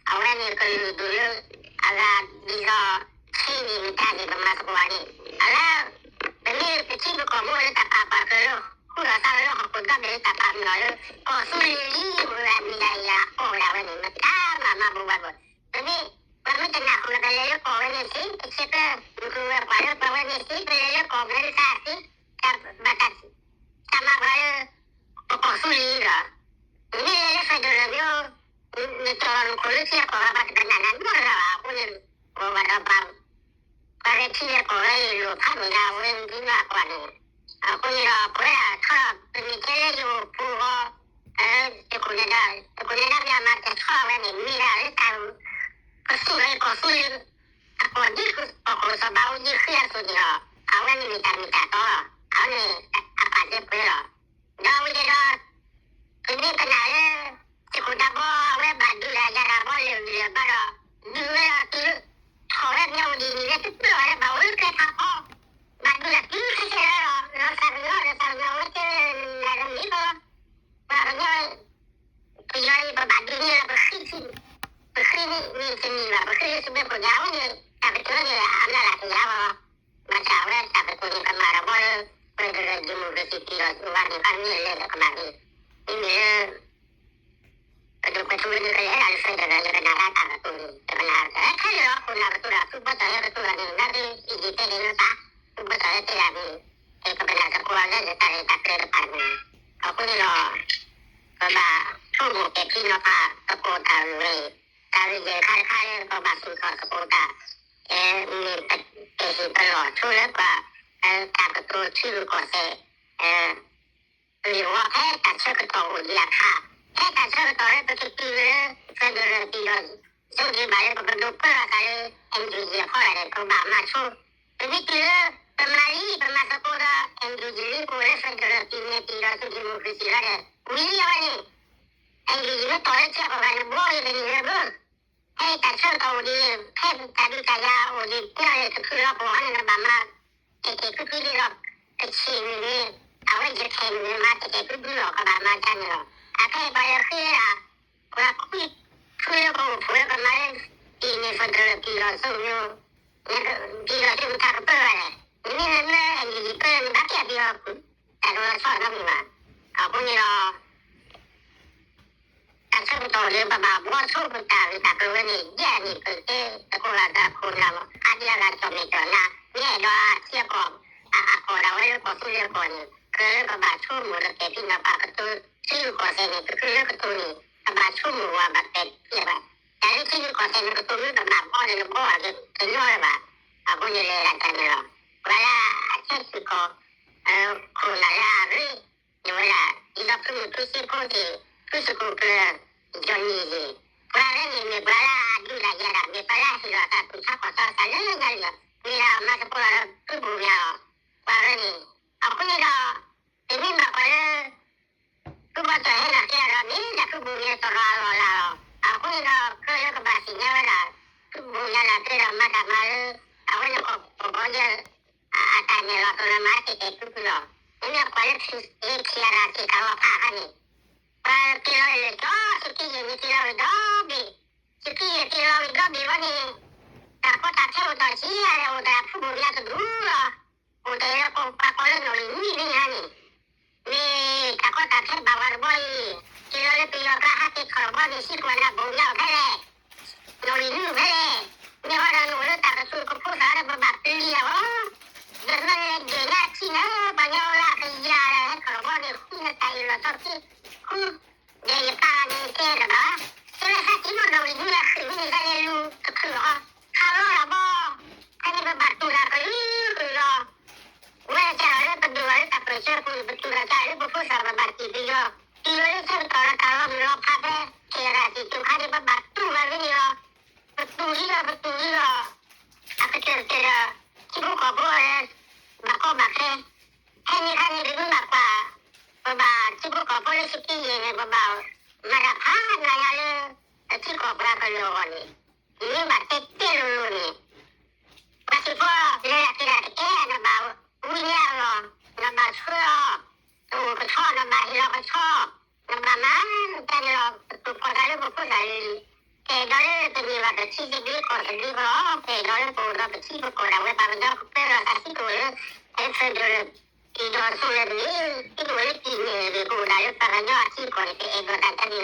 အဝဲန့ၣ်ကလုာ်ဒူၣ်လၢ အဂၤဒ်သိး ချ့ၣ်န့ၣ်မ့ၢ်တၢ်န့ၣ် ပမၤသကိးအီၤန့ၣ် အလၢ ပမ့ၢ်ပထံပကီၢ်ဖိလၢတၢ်ပာ်ပှၤကၢၤလၢ ဃုာ်ဒီးသးလၢဟီၣ်ခိၣ်ဒီဘ့ၣ်လၢတၢ်ပာ်ပနီၣ်လၢ ကီၢ်သူလ့ၤလံအိၣ်ဝဲအမံၤဒၣ်ယၤအီၣ်ဝဲဒၣ်ဝဲန့ၣ် မတၤမၤမၤဘူးဘၣ်ဘၣ်. ပမ့ၢ် ပှၤမ့ၢ်တနၢ်ဟူလၢပလဲၤလၢကီၢ်ဝဲန့ၣ်သ့ ပဆဲးပၢ မုၢ်ကျိၤဝဲၤကွာ်လၢပှၤဝဲန့ၣ်သ့ ပလဲၤလၢကီၢ်ပျၢၤလၢသးသ့ တၢ်ဘၣ်တၢ် တၢ်မၤပှၤလၢ ပကီၢ်သူလ့ၤလီၤ. နမ့ၢ်လဲၤလၢ federal မ့ၢ် နတီၢ်လီၤနခိၣ်လၢထံအကီၢ်ဂၤ ပှၤတကနၣ်နၤနီတဂၤဘၣ်. အဃိန့ၣ် ပဝဲဒၣ်ပှၤ ပှၤလၢထံလၢကီၢ်လၢယလိၣ်ဖးမုၢ်ဒၣ်ဝဲဒ်နီၢ်အကွၢ်န့ၣ် အဃိန့ၣ်ဒီး ပဝဲဒၣ်ထီၣ်ပမ့ၢ်ထဲလၢယအိၣ်ပူၤဃီ တခိၣ်န့ၣ်ဒီး တခိၣ်န့ၣ်ဒီးပယီၤမၤတၢ်ဆီဝဲန့ၣ် မ့ၢ်ဒၣ်လၢတၢ် ကသူၣ်လၢယကီၢ်သူလ့ၤ အကီၢ်ဒ်ကီၢ်ခိၣ်စီၤဘးအူကၠံဃ့အသိးန့ၣ်လီၤ. အဝဲန့ၣ်မ့ၢ်တၢ်မ့ၢ်တၢ်တီလီၤ. အဝဲန့ၣ်အပာ်တဲပှဲၤလီၤ. ဒီးဝံၤဒီး ပမ့ၢ်ပနာ်လၢ စ့ၢ်ကီးတၢ်ဘီအဝဲဘၣ်ဒုးလၢယၤတၢ်ဘီလၢာ်ဝံၤလၢာ်ဘၣ်ဒီး ဒုးဝဲဒီးတုၤ ထီၣ်ဝဲမၠီဝံၤဒ်န့ၣ်လၢတပၢၢ်ဝဲလၢဘၣ်ဝဲကျဲခါခီ ဘၣ်ဒုးလၢတုၤခဲခဲလၢာ်ဒီး လီၤသးကညီၤလီၤသးကညီၤဝဲတဲလၢနမ့ၢ်လီၤ ပှၤကညီ ပယီၤအံၤ ပဘၣ်ဒုးန့ၢ်လၢပဃ့ ပဃ့န့ၢ်တနံၤဘၣ် ပဃ့လၢသုးမုၢ်ခိၣ်ညါအဃိန့ၣ် တၢ်ကတိၤန့ၣ် အမျၢ်လၢကယၤဘၣ် ဘၣ်ဆၣ်ဝဲတၢ်ကတိၤန့ၣ် ကမၤတၢ်ဘီလၢ federal democracy တံၢ်လီၤသုးဝဲန့ၣ် ဘၣ်မ့ၢ်လဲၤဒီးကမၤန့ၣ် မ့မ့ၢ်လၢ ပဒိၣ်ကွဲးထူဝဲန့ၣ် ကလဲၤဒၣ်လၢ federal လၢကနၣ်တၢ်ကတိၤန့ၣ် တကနၣ် ခဲလၢာ်လီၤခိၣ်နၢ်ကတိၤဒီး သုးဘီၣ်စီၣ်ဟဲကတိၤဒီးန့ၣ် နာ်က့ independent လၢပၢ် သုးဘီၣ်စီၣ်ဟဲတဲဒၣ်န့ၣ် ကပနၢ်သကိးလၢတၢ်ရဲၣ်တၢ်ကျဲၤတဖၣ်န့ၣ် အဃိန့ၣ်လီၤ ပဘၣ်ဆိကမိၣ်ပဲာ်ထံနီၤဖးသကိးတၢ်ဂ့ၢ်ဝဲအံၤ တၢ်ဂ့ၢ်ယဲၢ်ခါတခါလၢပဘၣ်သူၣ်ထီၣ်သကိးတၢ် မ့ၢ်ပဟ့ၣ်ပလီၢ်ဆိလၢပှၤ တၢ်ကတိၤထံရူၢ်ကီၢ်သဲး လံာ်ဝီဖဲတၢ်ဆၢကတီၢ်အိၣ်ဒံးအခါ ဖဲတၢ်ဆၢကတီၢ်လၢပကတုၤလၢ federal တံၢ်လီၤ ဆိကမိၣ်ဘၣ်လၢပကဒိးပၢလီၤသးလၢ NUG အဖီလာ်ဒီး ပကဘၣ်မၤဆိ ပမ့ၢ်တုၤလၢ ပမၤလံ ပမၤသကိးဒီး NUG လံ ပအိၣ်လၢ federal တံၢ်န့ၣ် တံၢ်လီၤဆူ democracy လီၤဒီး ဝံၤလံအဝဲန့ၣ် NUG မ့ၢ်တီၢ်လၢထံအကီၢ်ဂၤန့ၣ် ဘှီဂ့ၤတနံၤလၢဘၢ ဖဲတၢ်ဆၢကတီၢ်အိၣ်ဒံး ဖဲတၢ်ဒုးတၢ်ယၤအိၣ်ဒံး ပှၤလၢတချုးလီၤပှီၢ်န့ၣ် နဘၣ်မၤ တဲာ်တဲာ်ဖျုးဖျုးဒ်သိး ကချ့ၣ်မ့ၢ်ဂ့ၤ အဝဲယခဲၣ်မ့ၢ်ဂ့ၤ မၤတဲာ်တဲာ်ဖျုးဖျုးလီၤ ကဘၣ်မၤတၢ်န့ၣ်လီၤ. အခဲအံၤပှၤလၢဃ့ဝဲဒၣ် ပှၤခွံ ဖုလၢပအိၣ်ဖှိၣ်လၢပမၤလၢ တံၢ်န့ၣ် federal တံၢ်လီၤဆိကမိၣ် နကဒ်သိးသုကတၢ်ကပၢၢ်ဘၣ်လဲၣ်, နမ့ၢ်လၢ NUG ပၢၢ် နဘၣ်ကဲဒ်အီၤ တၢ်ကလီၤဆီနီတမံၤဘၣ်. အဃိန့ၣ်ဒီး တၢ်ဆၢကတီၢ်လၢပဘၣ်ဘှီဆိပတၢ်ဂ့ၢ်တၢ်ကျိၤဝဲန့ၣ် ယဲၢ်န့ၣ် ပတဲသကိးလၢတၢ်ခိၣ်နၢ်မး အါဒံအါဂၤကၠီၣ်မဲာ်ကၠီၣ်နါ မ့ၢ်အဲၣ်ဒိးအထံအကီၢ် အကီၢ်ဒၣ်ဝဲလၢကီၢ်သူလ့ၤကီၢ်န့ၣ် ကြၢးလၢပဘၣ်ဆိကမိၣ်ဒီးပဲာ်ထံနီၤဖးကတိၤ ထံဂုၤကီၢ်သဲးန့ၣ် ပဃုလၢကတိၤန့ၣ် ပဘၣ်ဆိကမိၣ်ဝဲဘၣ်ပဲာ်ထံဘၣ်. တၢ်လၢထံဂုၤကီၢ်သဲးန့ၣ် ကတိၤမ့ၢ်ပဘၣ်ဘှီန့ၣ် နဘှီအီၤကညီလၢၤဘၣ်. အဃိန့ၣ်လဲၤဒၣ်တၢ်န့ၣ်လီၤ. ပှၤလၢအဆၢထံကီၢ် ခိၣ်နၢ်လၢအရ့ ဒ်ဝဲဒၣ် ဒ်သိးဖုမုၢ်ဖုစ့ဖိသ့ၣ် ဖုစကိးကျၢၤ ယီၢ်နံၣ်သ့ၣ် ပှၤဝဲန့ၣ်မ့ၢ်ပှၤလၢအဒုးတၢ်ယၤတၢ် မ့ၢ်ပှၤလၢအဟ့ၣ်လီၤတၢ်သူၣ်ဆါခီၣ်ဆါသးလၢညါလံလီၤ. မ့ၢ်ဒၣ်မၤသကိးလီၤဒီးဖုဘိၣ်မၠါလီၤ. ပှၤဝဲန့ၣ် အဃိန့ၣ်ဒီး ပမ့ၢ်ဘၣ်ကွၢ်လၢ ဖုဘီၣ်ကၠီၣ်ဟဲနၤကဲဒီး မ့ၢ်ဒၣ်ဖုဘိၣ်မၠါသရိာ်အလီၢ်အလၤလီၤ. အဃိန့ၣ်ဒီး ခဲလၢကဘၣ်သ့ၣ်ညါဝဲဒၣ် ဖုဘိၣ်မၠါနၤကဲဒီးမၤတၢ်မၤလၢ အဝဲန့ၣ်ကီၢ်ပဂီၢ်ယဲၢ် အတၢ်နဲၣ်လီၤကလၢမၤကဲကဲဖုဖုလီၤ. မ့မ့ၢ်ကွၢ်လၢ ခ့ရၣ်စ့ၢ်ကီးလီၤဖးခါန့ၣ် ပှၤက့ၤလီၤလၢကၠီ သုးက့ယဲၢ်န့ၣ်က့ၤလီၤဝံၤဒီဘ့ၣ်, သုးက့ယဲၢ်က့ၤလီၤဝံၤဒီဘ့ၣ်ဝဲန့ၣ် တၢ်ကီတၢ်ခဲအိၣ်ဒီးဆံးအါလဲၣ် အိၣ်ဒီးဖုဘိၣ်မၠါတဒူလီၤ. အိၣ်တ့ၢ်လၢပှၤကိးလၢနီၣ်ဂံၢ်နွံဘ့ၣ်ညါန့ၣ် မ့ၢ်တၢ်ကီတၢ်ခဲဘၣ်ဝဲတဘျီအံၤ က့ၤလီၤလၢပယီၤကျါ ဟးက့ၤထီၣ်တဘျီန့ၣ် စံးကွၢ်နၤဘိၣ်မၠါအိၣ်ဖဲလဲၣ်, နီၣ်ဂံၢ်နွံအိၣ်ဖဲလဲၣ်, မ့ၢ်ဝဲဒီးနအိၣ်လၢတၢ်ကသူၣ်ကဖိသးဒီးပဘၣ်ပျံၤအီၤ, ဒီးနလဲၤဒၢးနၤထံၣ်လၢပှၤကညီလၢအကယၤဒီး ဟဲထီၣ်တဘျီန့ၣ် ဃုနတၢ်အ့ၣ်လိာ်ဆိးက့ ဃု ဒီးယပၢ်န့ၣ်တဲတဘၣ်, တဲလၢဟဲက့ၤမ့ၢ်နီၣ်ဂံၢ်နွံအဃုာ်မ့ၢ်န့ၣ် တၢ်လဲၤလူၤတချုးလီၤ, ခးလီၤလီၤဘီ, ဖဲန့ၣ်ပဘၣ်တူၢ်တၢ်ကလုာ်ကလုာ်လီၤ. ဝဲတၢ်လၢပဒိၣ်လီၤလၢတၢ်ပၢၢ်ဆၢပူၤန့ၣ် ပတူၢ်တၢ်ကလုာ်လၢပဖိသၣ်ပဘၣ်တ့ၢ်ပယီၤ, တုၤလီၤလၢဆၢကတီၢ်လၢတၢ်လီၤမုၢ်လီၤဖးဖဲ ခ့ရၣ်စ့ၣ်ကၠိခါန့ၣ် ပဘၣ်တူၢ်ဘၣ်ဝဲန့ၣ်လီၤ. ပတူၢ်လံလီၤ ပတူၢ်လံလီၤ. အကတၢၢ်ကတၢၢ်ဒီး ထံဖိကီၢ်ဖိ ဘၣ်ကီဘၣ်ခဲ, ဖဲန့ၣ်ခါန့ၣ် ပမ့ၢ်ဘၣ်ကွၢ် ပဘၣ်ထံဖိကီၢ်ဖိလၢသုးက့ယဲၢ်န့ၣ် ပဘၣ်မၤတၢ်ဖးနၤယၤလၢ ထံကီၢ်ပှၤကလုာ်အဂီၢ်န့ၣ်, မ့ၢ်ဘၣ်တဲတဲလိၤလိၤန့ၣ် ပှၤသ့ၣ်ဖိလဲၤဒၣ်က့ၤဒၣ်တကဲ နဘၣ်ဝံန့ၢ်အလီၢ်, နဘၣ်ဆှၢအီၤ, နအိၣ်ကဆီ နဘၣ်ဟ့ၣ်လီၤကဆီ, နဘၣ်မၤတၢ်န့ၣ်လီၤ. ပတူၢ်ဖှီၣ်တၢ်လၢပဖိသၣ်လံၤလံၤ, ပအဲၣ်ဒိးလၢပန့ၢ်ဘၣ်ပထံသဘျ့ကီၢ်သဘျ့လီၤ. ပအဲၣ်ဒိးလၢပအိၣ်ဒီးပထံပကီၢ်ဒၣ်ဝဲ ပှၤကညီကပၢလီၤသးသံကအိၣ်လၢ federal လၢ ပြည်ထောင်စု လၢန့ၣ် သံကအိၣ်လၢ ပြည်နယ် န့ၣ် ပအိၣ်ဒၣ်လၢပှၤကညီအထံအကီၢ်န့ၣ် ပအဲၣ်ဒိးတၢ်တၢ်န့ၣ်လီၤ.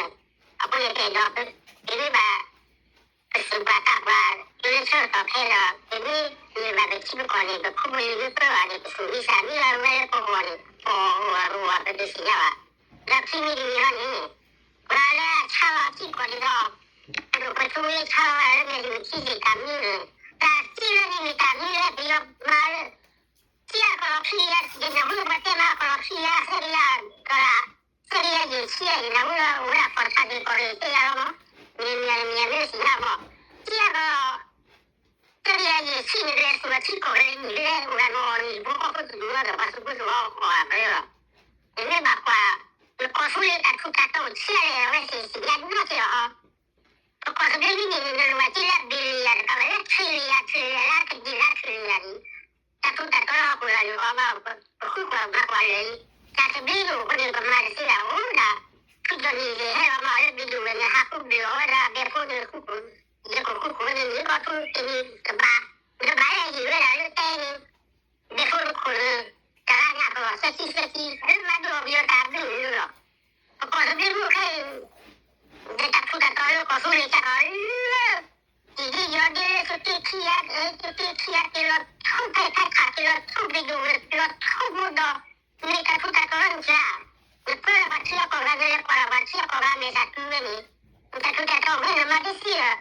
အဃိန့ၣ် ပအဲၣ်ဒိး ပမ့ၢ်ဘၣ် ပသူၣ်ပှၢ်သးပှၢ် တုၤလၢဆၢကတီၢ်ဖဲဒီး ပမ့ၢ်န့ၢ်ဘၣ်ပထံပကီၢ်န့ၣ် ပဖိပလံၤမ့ၢ်ပၢဘၣ်န့ၣ် ပသူၣ်မံသးမံလၢဝဲလၢပဂီၢ်န့ၣ် ပအိၣ်အဂီၢ်ပဒုးသ့ၣ်ညါဘၣ်. ဒီးခံမံၤတမံၤလီၤန့ၣ် ပှၤလၢအဆါလီၤထံကီၢ်န့ၣ်ဒီး ပဒိၣ်ပထူဝ့ဆါလီၤဝဲလၢမဲာ်မုာ်ထံသ့ၣ်တၢ်မံန့ၣ် တၢ်သံလၢန့ၣ်မ့ၢ်တၢ်မံလၢပယီၤမၤလၢ သံအကလီၤခံယၤ ယနၢ်ဟူလၢပှၤတဲမၤအကလီၤခံယၤ သၢကယၤ dollar သၢကယၤယဲၢ်ဆံယဲၢ် ယနၢ်ဟူလၢ ဝဲဒၣ်ကီၢ်ဆၣ်သ့ၣ်ကီၢ်ရ့ၣ်သ့ၣ်ယၤလီၤမး, မ့ၢ်မ့ၢ်မ့ၢ်မ့ၢ်သ့ၣ်ညါမး, သံအကလီၤ သၢကယၤယဲၢ်ဆံန့ၣ် လဲၤသူၣ်လီၤထံကီၢ်ဝဲန့ၣ် လဲၤအိၣ်ဒၣ်နီၢ်အီၤန့ၣ် ယဖိကီၢ်ဖိတဒူၣ်လီၤဒီးပှၤသူၣ်ဖိသးဖိအီၣ်ကိးဂၤဖဲလီၤ. နမ့ၢ်ဘၣ်ကွၢ် နကီၢ်သူလ့ၤတၢ်ထူးတၢ်တီၤဆံးလဲၣ် အဝဲသ့ၣ်သ့ၣ်ညါနီၢ်က့ၤလီၤ. ပကီၢ်သဘျ့မံန့ၣ် နလိၣ်ဘၣ်က့ၤလၢ billion တကးဘၣ်လၢ trillion trillion လၢကဒံးလၢ trillion န့ၣ် တၢ်ထူးတၢ်တီၤလၢဟီၣ်ခိၣ်လာ်န့ၣ် အီၤဘၣ် ပဃုကွၢ်ဘၣ်ကွၢ်လၢာ်အံၤ တၢ်သဘျ့န့ၣ်အိၣ်အဃိန့ၣ် ပမၤတသ့ဒၣ်အိၣ်ဒၣ် ဖုကၠီၣ်နံၣ်သ့ၣ်ဟဲလီၤမး လၢဘံၣ်ဒူၣ်ဝဲန့ၣ် ဟးဃုဘျုးအီၤဝဲဒၣ် ဘဲဖိန့ၣ်ဃုခိၣ် ယဲၢ်ခိၣ်ဃုခိၣ်ဝဲန့ၣ် န့ၣ်ကီၢ်ထူတနံၤတဘၣ် တဘၣ်လၢဟ့ၣ်ဝဲဒၣ်လၢတဲန့ၣ် ဘဲဖိတခိၣ်န့ၣ် တဂၤနၢ်ပၢၢ်သၢဆံသၢဆံ လၢမၤဒိၣ်ပယီၤတၢ်ဘျုးလီၤ. ပကီၢ်သဘျ့မုၢ်ခဲအံၤ ဒီးတၢ်ထူးတၢ်တီၤလၢကီၢ်သူလ့ၤစ့ၢ်ကီးလၢ ယံာ်ဒံယီၤဒံလၢသုးက့ခံဂၤ သုးက့ခံဂၤက့ၤလီၤထူဖဲဖဲခးက့ၤလီၤထူဘံၣ်ဒိၣ်ဝဲလီၤထူဘိဒီး မ့ၢ်တၢ်ထူးတၢ်တီၤလၢနစှၤ နပၢလီၤပှၤထံအကီၢ်ဂၤ နလဲၤကွၢ်လီၤပှၤထံအကီၢ်ဂၤမဲာ်သးတုၤဝဲန့ၣ် နတၢ်ထူးတၢ်တီၤဝဲနမၤတသ့လၢၤ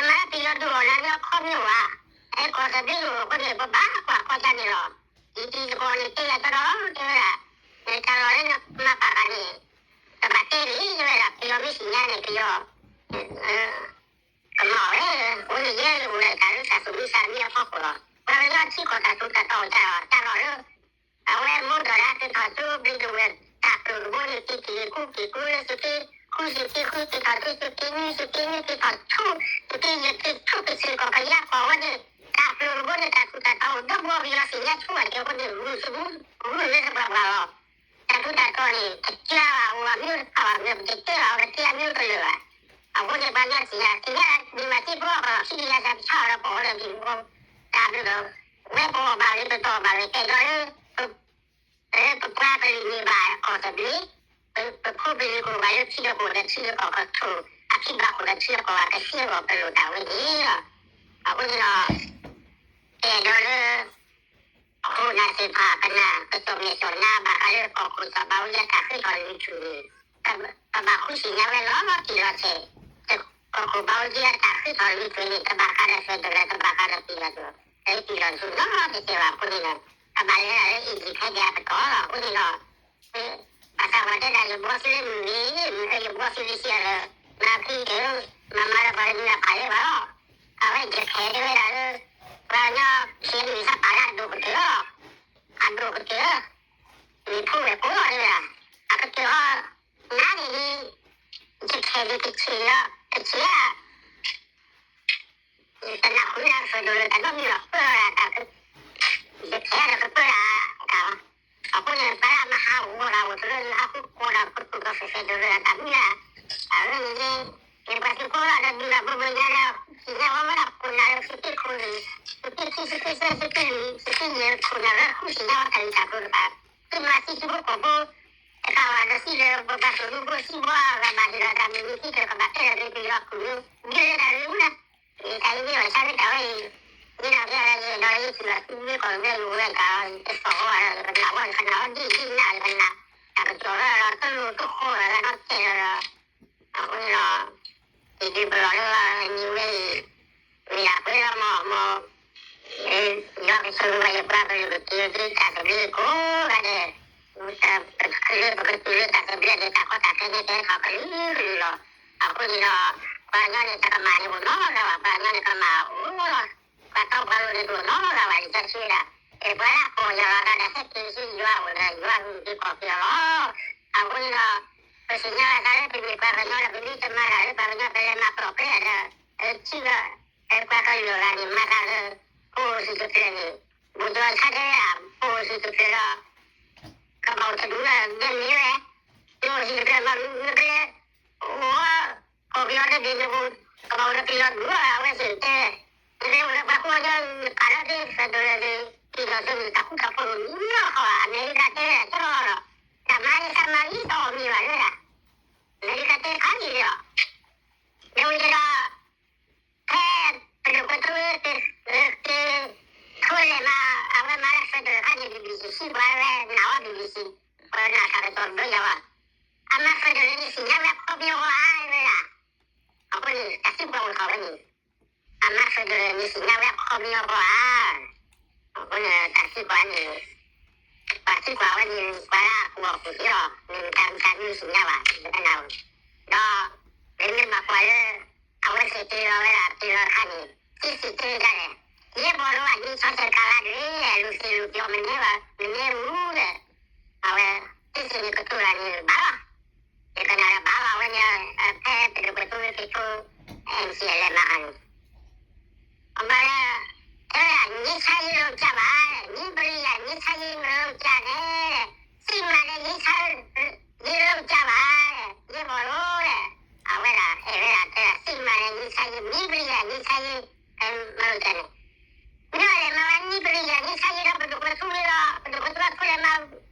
နမၤပယီၤဒုးအီၣ်နၤလၢအခီပညီဘၣ်. အဲကီၢ်သဘျ့ဒိၣ်အဃိန့ၣ် ပဘၣ်ကွၢ်ခီကၢန့ၣ်လီၤ. ယတံၤသကိးန့ၣ်တဲယၤကဒီးတဲဝဲဒၣ် နတၢ်လီၢ်လၢနမၤပာ်ဃာ်န့ၣ် တဘၣ်တဲန့ၣ် တဲဝဲဒၣ် ပယီၤမ့ၢ်သ့ၣ်ညါန့ၣ် ပယီၤ ကမၤအီၤဝဲ အဃိန့ၣ် ယဲယအိၣ်လၢတၢ်လၢတၢ်သူၣ်မံသးမံအဖီခိၣ်လီၤ. ပှၤကညီထံကီၢ်တၢ်ထူးတၢ်တီၤအိၣ်တၢ်လီၢ် တၢ်လီၢ်လၢ အဝဲမိၢ်ဒီးဒၣ်က့ၤထီၣ်ဆူဘျ့ဒိၣ်ဝဲၢ် တၢ်ပျိၢ်တဘိန့ၣ် က့ၤက့ၤကူက့ၤကူလၢသုးက့ ဃုသုးက့ဃုက့ၤထီၣ်ဆူသုးက့နွံ သုးက့နွံက့ၤထီၣ်ဆူ သုးက့ယဲၢ်က့ၤဆူက့ၤစ့ၢ်ကီးကယၤကီၢ်ဝဲန့ၣ် တၢ်ပျိၢ်တဘိန့ၣ် တၢ်ထူးတၢ်တီၤအိၣ်ဒီဘိ ပယီၤသ့ၣ်ညါဆိဝဲက့ၤအဃိန့ၣ် ဂုာ်သဘိ ဂုာ်လၢသပှၢ်ပှၢ်လီၤ. တၢ်ထူးတၢ်တီၤန့ၣ် တကးဘၣ်အိၣ်အမံၤတဖၣ်ဘၣ် မ့ၢ်ပတတဲဘၣ် ပတဲအမံၤတလၢာ်ဘၣ်. အဃိန့ၣ် ပှၤကညီသ့ၣ်ညါ သ့ၣ်ညါဒ်မၤသံဖိအီၣ်ကီၢ်ခံကယၤသး ပဆါအီၤဒီးပအီၣ်လၢဒ်အဃိ တၢ် အဒိဒီး ဝဲပအီၣ်ဘၣ်ဂ့ၤ ပတအီၣ်ဘၣ်ဂ့ၤ ကဲဒီးလၢ ပပှၤပလံၤန့ၣ်ဘၣ်အီၣ်သဘျ့, ပဖိပလံၤကအိၣ်ဘၣ်လၢထံဒီးကအိၣ်ဒီးထံဒီးကီၢ် ကထိၣ်အထံဘၣ်ကအိၣ်ဒီးထံဒီးကီၢ်ဘၣ် ကသ့အဂီၢ်ပလိၣ်တၢ်ဝဲန့ၣ်လီၤ. အဃိန့ၣ်ဒီး ကဲဒီးလၢ ခိၣ်နၢ်သ့ၣ်တဖၣ် ပနၢ် ပစိာ်မဲာ်စိာ်နါဘၣ်ဃးလၢကီၢ်ခိၣ်စီၤဘးအူကၠံအတၢ်ဃ့ထီၣ်လၢထူၣ်န့ၣ် ပဘၣ်ဃုဆံညါဝဲလီၤတံၢ်လီၤဆဲး, ကီၢ်ခိၣ်ဘးအူကၠံအတၢ်ဃ့ထီၣ်လၢထူၣ်န့ၣ် တဘၣ်ဃးဒီး federal တဘၣ်ဃးဒီးတံၢ်လီၤဆဲး, တံၢ်လီၤဆဲးနီတစဲးဘၣ်အဃိန့ၣ်ဒီး ကဘၣ်လဲၤဒၣ်လၢ independent အပတီၢ်လီၤ. အဃိန့ၣ်ဒီး ဘၣ်ဆၣ်ပှၤတဲဒၣ် ယဘှီသုလၢမုၢ်ဂ့ၤ, မုၢ်ဂ့ၤ ယဘှီသုလၢစံးအီၤဒီး မၤဖံးတၢ်, မၤမၤဒီးပှၤကညီအဖးလၢပှၤလီၤ. အဝဲယခဲတဲဝဲဒၣ်လၢ ပှၤကညီ ခ့နံၣ် သးပာ်လၢအဒိၣ်ကတၢၢ်လီၤ. အဒိၣ်ကတၢၢ်, မ့ၢ်ဖိဝဲၢ်ကိးလီၤတဲဝဲဒၣ်, အကတၢၢ်အီၤ နါန့ၣ်ဒ် ယခဲဒ်တဆံးလီၤ, တဆံးဧါ တနၢ်ဟူလၢ federal တၢ်နီတမံၤလီၤ, ပၢလီၤတၢ် ယကဲဒီးကပၢလၢတၢ်လီၤ. အဃိန့ၣ် ပှၤလၢအမၤဟးဂီၤတၢ်အိၣ်တရၢလၢဟီၣ်ခိၣ်ကီၢ်ဒီး ကပၢကီၢ် federal တၢ်မံၤလၢ အဝဲန့ၣ်န့ၣ် မ့ၢ်ပှၤသုးဖိလီၤဒီး ဒုးလီၤဘိဘိညါလၢ ဃုဆံညါဝဲဝဲဒၣ်ခိၣ်နၢ်လၢ သုးက့ခိၣ်န့ၣ် သုးက့ခံ သုးက့သၢ သုးက့လွံၢ် သုးက့ယဲၢ်ခိၣ်နၢ်လၢ ဃုဆံညါဝဲတၢ်ဂ့ၢ်တၢ်ကျိၤတဖၣ် သုမၤသံသုဖိကီၢ်ဖိ တကးဘၣ်ဒီးသံလၢပပှၤသုးဖိသံဘှီအဂၤဘၣ်ဒီး တၢ်မ့ၢ်မ့ၢ်သံတၢ်ကဘၣ်တဲလီၤက့ၤက့ၤလီၤ ကုၢ်လၢ ဒ်လၢတၢ်ရ့မူနၤ တၢ်အံၤန့ၣ် ဘၣ်ဆၣ်လၢတၢ်ဝဲအံၤ ယနာ်က့ၤလၢယအဲၣ်ဒိးလၢယထံၣ်ဘၣ်သုမ့ၢ်ကီၢ်လၢယအိၣ်ဝဲတၢ်အံၤ တသီၣ်ဃီဘၣ်ဒီး ယကနၣ်ဝဲ ယကနၣ်ဝဲဒ်ယနၢ် ယကနၣ် တၢ်ကစီၣ်ဝဲဒီး တလိၣ်တဃီဘၣ်ဒီး နီၢ်တဲလီၤဒီး အဃိန့ၣ်ဒီး ယဒုးပလီၢ်လၢနံၤဝဲအံၤ မ့ၢ်ဒၣ်ပှဲၤလီၤမးမး ယွၤကဆိၣ်ဂ့ၤဘၣ်ယပှၤကလုာ်ကတုၤလၢတၢ်သဘျ့ကိးဂၤဒဲး, ပကတုၤလၢတၢ်သဘျ့ဒီး တၢ်ကီတၢ်ခဲန့ၣ် ကဟဲထီၣ်ကလုာ်ကလုာ်လီၤ. အဃိန့ၣ်ဒီး ပှၤကညီန့ၣ် တၢ်ကမၣ်န့ၣ်အိၣ်နီတဂၤဘၣ်, ပှၤကညီန့ၣ်ကမၣ်အိၣ်လီၤ. ပှၤတီပှၤလိၤန့ၣ်တအိၣ်နီတဂၤဘၣ်, ယတဲဆၢဒၣ်, ပှၤလၢအကိးယၤလီၤဒီး ဟဲက့ၤဆူယွၤအအိၣ်ဒီး ယွၤဂုာ်က့ၤခီၣ်က့ၤအီၤလီၤ. အဃိန့ၣ်ဒီး ပသ့ၣ်ညါဘၣ်သးလၢပမ့ၢ်ပှၤကညီဒီး ပမ့ၢ်တမၤတၢ်လၢပှၤကညီ ပလဲၤမၤပျီၢ်ကျဲဒီး ထံဂၤ ပှၤကလုာ်အဂၤန့ၣ် မၤတၢ်လၢ ပအိၣ်စံးတဖျၢၣ်န့ၣ် ဘူးဒီးဆါတဲဝဲဒၣ် ပအိၣ်စံးတဖျၢၣ်ဒီး ကဘၣ်အိၣ်တဒူၣ်ဒီး ဒဲမ့ၢ်ဝဲ ပအိၣ်စံးတဖျၢၣ်မး နကလဲၤ အိၣ် ကီၢ်ပယီၤတဘ့ၣ်န့ၣ် ကဘၣ်အိၣ်ဒီးပယီၤဒူၣ်လီၤ အဝဲသ့ၣ်တဲ နကလဲၤအိၣ်ဒီးပှၤကိးဂၤ နကးလီၤသ့ federal န့ၣ် ပယီၤသ့ၣ်န့ၣ် တၢ်ဃူတၢ်ဖိးန့ၣ် နီၢ်ဃီဘၣ် အမဲရကၤတဲဝဲဒၣ် ကၠီလီၤ တၢ်မၤန့ၣ် တၢ်မၤလံ တအီၣ်မ့ၢ်ဘၣ်လၢဒၣ် အမဲရကၤတဲခါန့ၣ်လီၤ ဒီးဝံၤဒီး ဖဲပဒိၣ်ကွဲးထူဝ့ က့ၤ ထူဝ့လဲၣ်မး အဝဲမၤလၢ federal ခါန့ၣ် BBC စံးပှၤဝဲ နၢ်ဝဲ BBC ပှၤနၢ်တၢ်ကစီၣ်ဘျီယၤဘၣ် အမၤ federal န့ၣ် သ့ၣ်ညါဝဲအခီပညီဃီဧါ ဝဲဒၣ် အဃိန့ၣ် တၢ်သံကွၢ်အိၣ်ထီၣ်ဝဲန့ၣ် အမၤ federal န့ၣ် သ့ၣ်ညါဝဲအခီပညီဃီဧါ အဃိန့ၣ် တၢ်သံကွၢ်န့ၣ် ပှၤသံကွၢ်ဝဲန့ၣ် ပှၤလၢအကူၣ်ဘၣ်ကူၣ်သ့လီၤ မ့ၢ်မတၤမတၤမ့ၢ်သ့ၣ်ညါဘၣ် ယတနာ်ဝဲ ဒီး ပမ့ၢ်မၤကွၢ်လၢ အဝဲသ့ၣ်တ့လီၤဝဲဒၣ်တ့လီၤတခါန့ၣ် သ့သ့ၣ်တဲဒ်လဲၣ် ယဲၢ်ဘီၣ်လိအနံၤဆီဆဲးကၤလါဒ်လဲၣ် လူၤသ့ၣ်လူၤပျီမ့ၢ်န့ၢ်ဘၣ် မ့ၢ်န့ၢ်ဝူဒီး အဝဲ သ့သ့ၣ်န့ၣ်ကတိၤတၢ်န့ၣ်ဘၣ်လီၤ ယကနၣ်ဒီးဘၣ်လီၤ အဝဲန့ၣ် ဖဲပဒိၣ်ကွဲးထူဝ့က့ၤထူ NCA လဲၤမၤဟးန့ၣ် အမၤလၢ တဲဝဲဒၣ် ငြိမ်းချမ်းရေးလုပ်ကြပါတဲ့ ငြိမ်းပရိယာ ငြိမ်းချမ်းရေးမလုပ်ကြနဲ့တဲ့ စစ်မှန်တဲ့ ငြိမ်းချမ်းရေးလုပ်ကြပါတဲ့ ယဲၢ်ဘီၣ်လိတဲ့ အဝဲဒၣ် အဲၣ်ဝဲဒၣ် တဲဒၣ် စစ်မှန်တဲ့ ငြိမ်းချမ်းရေး ငြိမ်းပရိယာ ငြိမ်းချမ်းရေး မလုပ်ကြနဲ့ မ့ၢ်အီၤလဲၣ် မၤဝဲ ငြိမ်းပရိယာ ငြိမ်းချမ်းရေးဒီး ပဒိၣ်ကွဲးထူဝ့ဒီး ပဒိၣ်ကွဲးထူဝ့ဖိလဲၤမၤ မ့ၢ်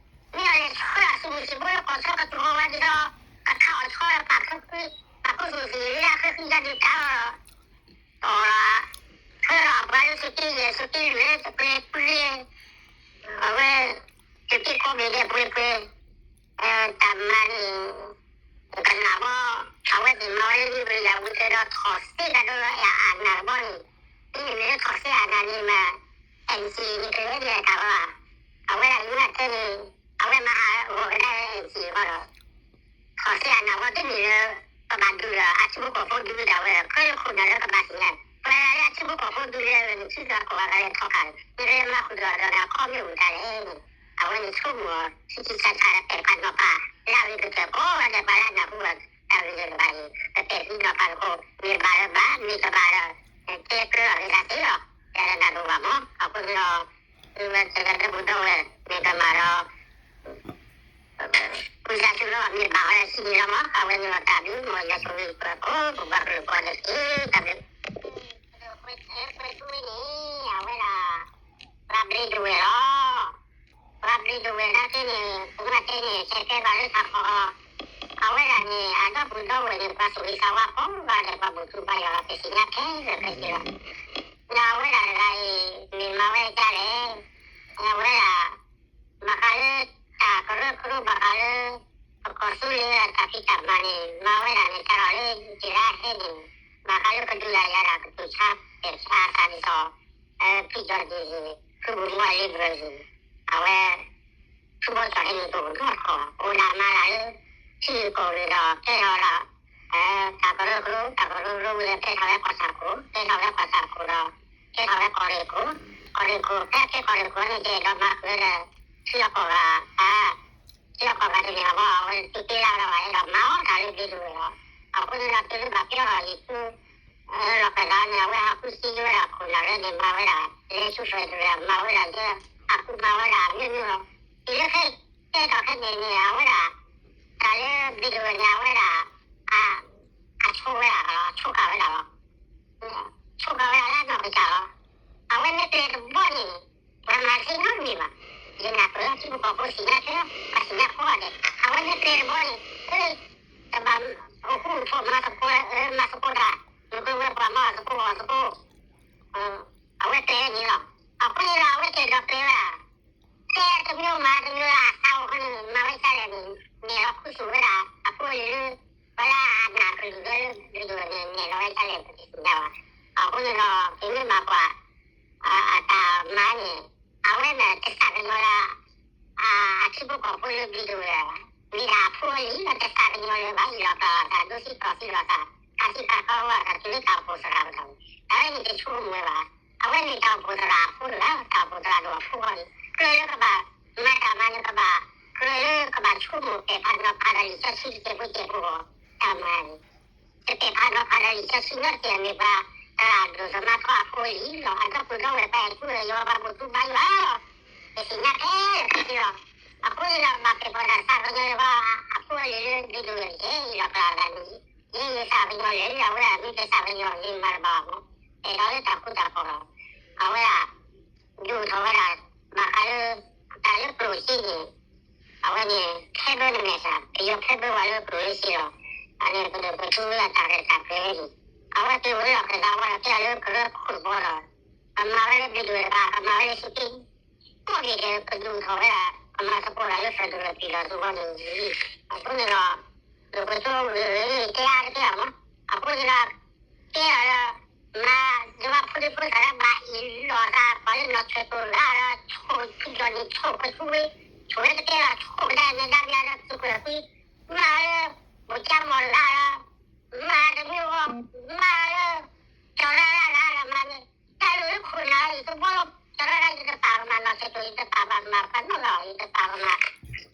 အီၤလဲၣ် ဆှၢအသုးမုၢ်သံၣ်ဘိလၢကီၢ်ဆီကတူၢ်ဃီဝဲဒ်သိး ကခးအီၣ်ဆီဒီးပာ်ခူသူၣ်သံၣ်လၢအဃ့ဃံယါဒုးကါလီၤ တီၢ်လီၤ ဖဲဒီးအပှၤလၢသုးက့ယဲၢ်သုးက့လွံၢ်လၢတပှဲၤပှဲၤ အဝဲ သုးက့ကိးဘ့ၣ်ဒဲးပှဲၤပှဲၤ တၢ်မၤန့ၣ် ကနၣ်ဘီ အဝဲသ့ၣ်မၤဝဲလၢလံာ်ပရံယၤဝံၤတဲဒီးထီၣ်သ့ဒၣ်ဒိလၢအနၢ်တဘီန့ၣ် ဒ်န့ၣ်မ့ၢ်လၢထီၣ်သ့အနၢ်န့ၣ်မး NCA န့ၣ်ကလဲၤဒ်လဲၣ်တၢ်ဘီ အဝဲဒၣ်ယိၤနၢ်တဲန့ၣ် အဝဲမၤဟးဂီၤကဒါ NCA ဃီဒီး ထီၣ်သ့အနၢ်ဝဲတမ့ၢ်လၢ ပဘၣ်ဒုးဒီးအထံဖိကီၢ်ဖိဒုးဝဲဒၣ်ဝဲဒီး ခဲလၢာ်ခိၣ်နၢ်လၢကဘၣ်သ့ၣ်ညါ ပှၤလၢအထံဖိကီၢ်ဖိဒုးဝဲဒီးနထံကီၢ်ခိၣ်ဘၣ်ကလဲၤထီၣ်ခါ နကလဲၤမၤဃုာ်ဒီးဒီးအခီပညီအိၣ်တၢ်လဲၣ်န့ၣ် အဝဲန့ၣ်ဆိကမိၣ်အီၤ ဆံးဆံးဆါဆါဒီးပဲာ်ဖးနီၤဖး လၢအဂ့ၤကတၢၢ်ကိးဂၤဒဲးပှၤလၢအနၢ်ဟူဘၣ်တၢ်ဂ့ၢ်န့ၣ်တဖၣ်န့ၣ် ပပဲာ်ဖးနီၤဖးသကိး မ့ၢ်ဘၣ်လၢဘၣ် မ့ၢ်တဘၣ်ဒီး တဲကြၢးအဂ့ၢ်တၢ်သ့လီၤ တၢ်လၢနၢ်ဟူဘၣ်မး အဃိန့ၣ်ဒီး သုဝဲသ့ၣ်ဒီးတၢ်ဘူၣ်ဒီဝဲၢ် မ့ၢ်ကမၣ်ဒီး ဝံသးစူၤလီၤ မ့ၢ်ဘၣ်ဝဲဒၣ်ဟံးန့ၢ်လီၤမး အဝဲန့ၣ်လီၤတၢ်ဘျုး မ်ယွၤဆိၣ်ဂ့ၤပှၤကိး ပပှၤကလုာ်ကိးဂၤဒဲးတက့ၢ် တၢ်ဘျုး ကွဲးထူဝ့န့ၣ် အဝဲဒၣ် ဘျ့ဒဝဲၢ်လီၤ. ပှၤဘျ့ဒဝဲၢ်နာ်က့န့ၣ် ပမ့ၢ်တဲန့ၣ် ဆဲးကဲဘၣ်လၢထးခီ, အဝဲဒၣ်န့ၣ် အဒီပုၢ်ဒီဝဲၢ်န့ၣ် ပှၤသူၣ်ဂ့ၤသးဝါကိးဂၤဒဲး ပှၤဘူၣ်ထူပှၤယွၤလီၤ ပသ့ၣ်ညါခဲလၢာ်ခဲဆ့လီၤ. ဒီးအဝဲဒၣ်တဂၤအံၤ မ့ၢ်မၤဝဲဒ်လဲၣ်, အဝဲဒၣ် ဘၣ်ဃးလၢ တၢ်ကရၢကရိဘၣ်ဃးလၢ ပကီၢ်သူလ့ၤအတၢ်ဖံးတၢ်မၤန့ၣ် မၤဝဲဒၣ်န့ၣ် တၢ်လီၢ်လၢ ယတဂၤဟဲန့ၣ် ဘၣ်ဃးလၢကဒုးလၢယၤဒၣ်ကတူၢ်ဆါ ပဲာ်ဆါအသးဒ်သိး ဖုကၠီၣ်ဒံၣ် ဖုဘိၣ်မူအလ့ဘရၢၣ်န့ၣ် အဝဲ ဖုဘီကၠီၣ်ဟဲန့ၣ် တအိၣ်နီတခီၣ် အိၣ်ဒၣ်မၤလၢ ထံဂုၤကီၢ်ဂၤဒီး ကဲထီၣ်ဝဲဒၣ် တၢ်ကရၢကရိ တၢ်ကရၢကရိဝံၤလၢ ကဲထီၣ်ဝဲကီၢ်ဆၣ်ခိၣ် ကဲထီၣ်ဝဲကီၢ်ဆၣ်ခိၣ်ဒီး ကဲထီၣ်ဝဲကီၢ်ရ့ၣ်ခိၣ်, ကီၢ်ရ့ၣ်ခိၣ် ဖဲကဲကီၢ်ရ့ၣ်ခိၣ်န့ၣ် ကဲဒီးမၤဃုာ်ဒီး ထံလီၢ်ကီၢ်ဂၤ အါ ထံလီၢ်ကီၢ်ဂၤတမ့ၢ်အဘီ အဝဲသုးက့လၢ်လီၤဘၣ်ဒီး မၤအီၣ်တၢ်လၢဘျ့ဒဝဲၢ်လီၤ. အဃိန့ၣ်ဒီး တုၤလၢဘၣ်ကဲထီၣ်ယ့ၣ်ၡူး လီၢ်ခၢၣ်သးန့ၣ် အဝဲဟးဃုစံးယိဝဲဒၣ်ခိၣ်နၢ်လၢန့ၣ် မၤဝဲဒၣ် လဲၤဆူ federal မၤဝဲဒၣ်ယဲ အကူမၤဝဲဒၣ်မ့ၢ်မ့ၢ်လီၤ. တုၤလၢခဲ ကဲထီၣ်ခဲန့ၣ်န့ၣ် အဝဲဒၣ် တၢ်လၢဘျ့ဒဝဲၢ်န့ၣ် အဝဲဒၣ် အဆိဝဲဒၣ်လီၤ ဆိကးဝဲဒၣ်လီၤ. ဆိကးဝဲဒၣ်လၢအနီၢ်ကစၢ်လီၤ. အဝဲမ့ၢ်ကျဲတဘီန့ၣ် ပှၤမၤသ့နီတမံၤဘၣ်. ယနၢ်ပၢၢ်လၢထံဖိကီၢ်ဖိသ့ၣ်ညါခဲလၢာ် ပှၤသ့ၣ်ညါကိးဂၤဒဲး အဝဲမ့ၢ်ကျဲတဘီန့ၣ် တဘၣ်အိၣ်ဃူအိၣ်ဖိးမၤသကိး မၤသကိးတၢ် မ့ၢ်ကွၢ်ဝဲပှၤမၤအီၣ်သကိးအီၣ်သကိး အဝဲကျဲန့ၣ်လီၤ. အဃိန့ၣ်ဒီး အဝဲကဲဒီးကျဲဝဲဒၣ် တဲတမံၤမၤတမံၤလၢအသးအိၣ်ဃိန့ၣ် မၤဝဲဒ်လဲၣ်န့ၣ် နဲၣ်လီၤခူသူၣ်ဝဲဒၣ် အဖိအလံၤလၢ ပှၤလၢအနၢ်ကလုၢ်လၢ ဘျ့ဒဝဲၢ်န့ၣ် နဲၣ်လီၤဝဲဒ်လဲၣ် ပတသ့ၣ်ညါဘၣ်. အဃိန့ၣ်ဒီး ပမ့ၢ်ဘၣ်ကွၢ် အတၢ်မၤန့ၣ် အဝဲန့ၣ်တသးကညီၤလၢ အထံဖိကီၢ်ဖိလၢဘျ့ဒဝဲၢ်ဘၣ်. မ့ၢ်ဒၣ်အဖိအလံၤလီၤ တသးကညီၤလၢၤဘၣ် အံၤလီၤကီးလီၤသး ဒိသံကီၢ်သံလီၤသး တၢ်သံတၢ်ကီဝဲ တၢ်တုၤလၢတၢ်အိၣ်ဖှိၣ်သရၣ်ပတီၢ်န့ၣ် တၢ်ဝဲန့ၣ်တဆိကမိၣ်ဝဲဘၣ်. အဝဲန့ၣ်တၢ်အိၣ်ဖှိၣ်သရၣ်အဖိတဂၤ တၢ်အိၣ်ဖှိၣ်သရၣ်ဒိၣ်အဖိအဂီၢ်န့ၣ် ကြၢးလၢကဘၣ်မၤတၢ်မၤန့ၣ် ကဘၣ် ကြၢးလၢကဘၣ်ဆိကမိၣ်ပဲာ်ဖးနီၤဖးဒီးလံာ်စီဆှံတစဲးဖိစဲးဖိအဂီၢ် တၢ်မၤန့ၣ် တပဲာ်ဖးနီၤဖးဒီးလံာ်စီဆှံနီတစဲး မ့ၢ်ပှၤတဂၤဒိၣ်စီၤမၤထီအဖိအလံၤလီၤ. အဒီပုၢ်ဒီဝဲၢ်ပှၤအဲၣ်ထူအဲၣ်ယွၤ ပှၤဘူၣ်ထူဘါယွၤလီၤ. ပသ့ၣ်ညါခဲလၢာ်ခဲဆ့လီၤ. အဃိန့ၣ်ဒီး ဘၣ်ကဲပှၤတၢ်သးကညီၤလၢၤဘၣ် အဖိအလံၤလၢဘျ့ဒဝဲၢ်န့ၣ် ယလီၤကျါသးန့ၣ် ယဲယသးကညီၤလၢၤ အဝဲဒၣ်မ့ၢ်တသးကညီၤ ယမၤတဘၣ်ဘၣ်မး အဲၣ်ဒိးလၢတၢ်ဃူတၢ်ဖိးလီၤ. အဝဲဒၣ် ဒိၣ်ထီၣ်ဝဲဒၣ် ဘၣ်ဃးလၢ တၢ်လၢကျိၣ်စ့န့ၣ် အဝဲန့ၣ် ခဲဘၢနမဲာ်သၣ် ပယီၤခဲဘၢဝဲလၢကျိၣ်လၢစ့လီၤ. အန့ၣ် ပဒိၣ်ပထူဝဲဒၣ်တၢ်ရဲၣ်တၢ်ကျဲၤန့ၣ် အဝဲသ့ၣ်အိၣ်လၢလီၢ်ခၢၣ်သးဝဲဒီး ကဲလၢကရၢခိၣ်တဘီဒီး ကမၤဝဲလၢဘျ့ဒဝဲၢ်တဂၤ ကမၤဝဲလၢသုးက့ ကိးက့ၤဒီး ကဒိၣ်ထီၣ်ဝဲဒၣ် ကမၤသကိးတၢ်လၢ federal ပံၤလီၤသူဝဲန့ၣ်လံ. အဃိန့ၣ်ဒီး ဒိၣ်ကတိၤဝဲ တဲအါတက့ၢ်လီၤမး. အဃိန့ၣ်ဒီး ကဲလီၤဒီး မၤ ယွၤဖိဒံဖိသၣ်လၢဘၣ်အ့ၣ်လိာ်သး ပှၤလၢနီၢ်ဆဲးကိၣ်တဂၤဒီး ဆိၣ်ဖုကၠီၣ်န့ၣ် ဆိၣ်ကဆူဝ့ ဆိၣ်ဝဲတကဲလီၤ ဆိၣ်ကဒါန့ၣ်ဒါဘျါဒီး သုးကွဲးကွံ မၤလၢ ဘိၣ်ကၠၢမီၢ်တဂၤဒီး မၤတမံၤအဂီၢ် မၤလၢ ကၠီၤရၣ်ရၣ်တဂၤဒီးမၤန့ၣ် တၢ်လိၣ်လၢခိၣ်နၢ်အံၤတဘီလီၤ ကၠီၤရၣ်ရၣ်ယတပာ်ကမၣ် နီၢ်ဆဲးကိၣ်ယတပာ်ကမၣ် ပှၤနီၣ်လီၤယတပာ်ကမၣ်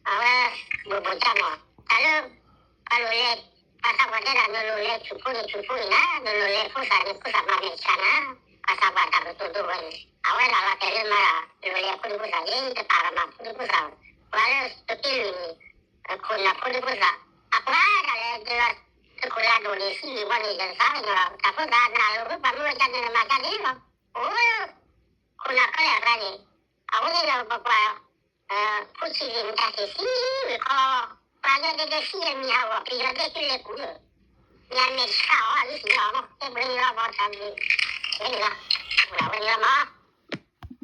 အဝဲ ဘိၣ်ဘိၣ်ကၠၢမီၢ် တၢ်လၢ ပှၤလိၣ်လဲၤ ပှၤသးပှၢ်တဲဒၣ် နလိၣ်လဲၤဆူၣ်ဖိန့ၣ်ဆူၣ်ဖိန့ၣ်နၤ နလိၣ်လဲၤဖိသၣ်န့ၣ်ဖိသၣ်မၤမဲာ်ဆှးနၤ ပှၤသးပှၢ်တၢ်ကတိၤဒိဝဲန့ၣ် အဝဲဒၣ်လီၤတဲာ်လၢမၤတၢ် လိၣ်လဲၤဖိဒံဖိသၣ် ယတပာ်ကမၣ်ဖိဒံဖိသၣ် ပှၤလၢတက့ၢ်လွံၢ်န့ၣ် ခိၣ်နၢ်ဖိဒံဖိသၣ် အပှၤဒၣ်လဲာ် သုးခိၣ်လၢဒိၣ်န့ၣ် သံန့ၣ်ဘီန့ၣ် ယသးကညီၤလီၤ တၢ်ဖိသၣ်နၢ်လိၤ ပှၤမ့ၢ်ဝဲဒ်န့ၣ် နမၤဒ်န့ၣ်လီၤ အိၣ် ခိၣ်နၢ်ခဲလၢာ်အကျါန့ၣ် အဝဲန့ၣ်ဒီးပကွၢ် ဖိဆံးသ့ၣ်မတၤသ့ၣ်သံဝံၤခီ ပှၤကညီဒဲဒဲသံအမံၤဟးဂီၤ ပယီၤဒဲကလဲၤကူၣ်လၢ ညါမဲာ်ဆှးအီၤ လၢသ့ၣ်ညါအီၤမး တဲပှဲၤန့ၣ်လီၤ ဘီတၢ်ဘျုး ဝဲန့ၣ်လီၤ ဝဲန့ၣ်လီၤမး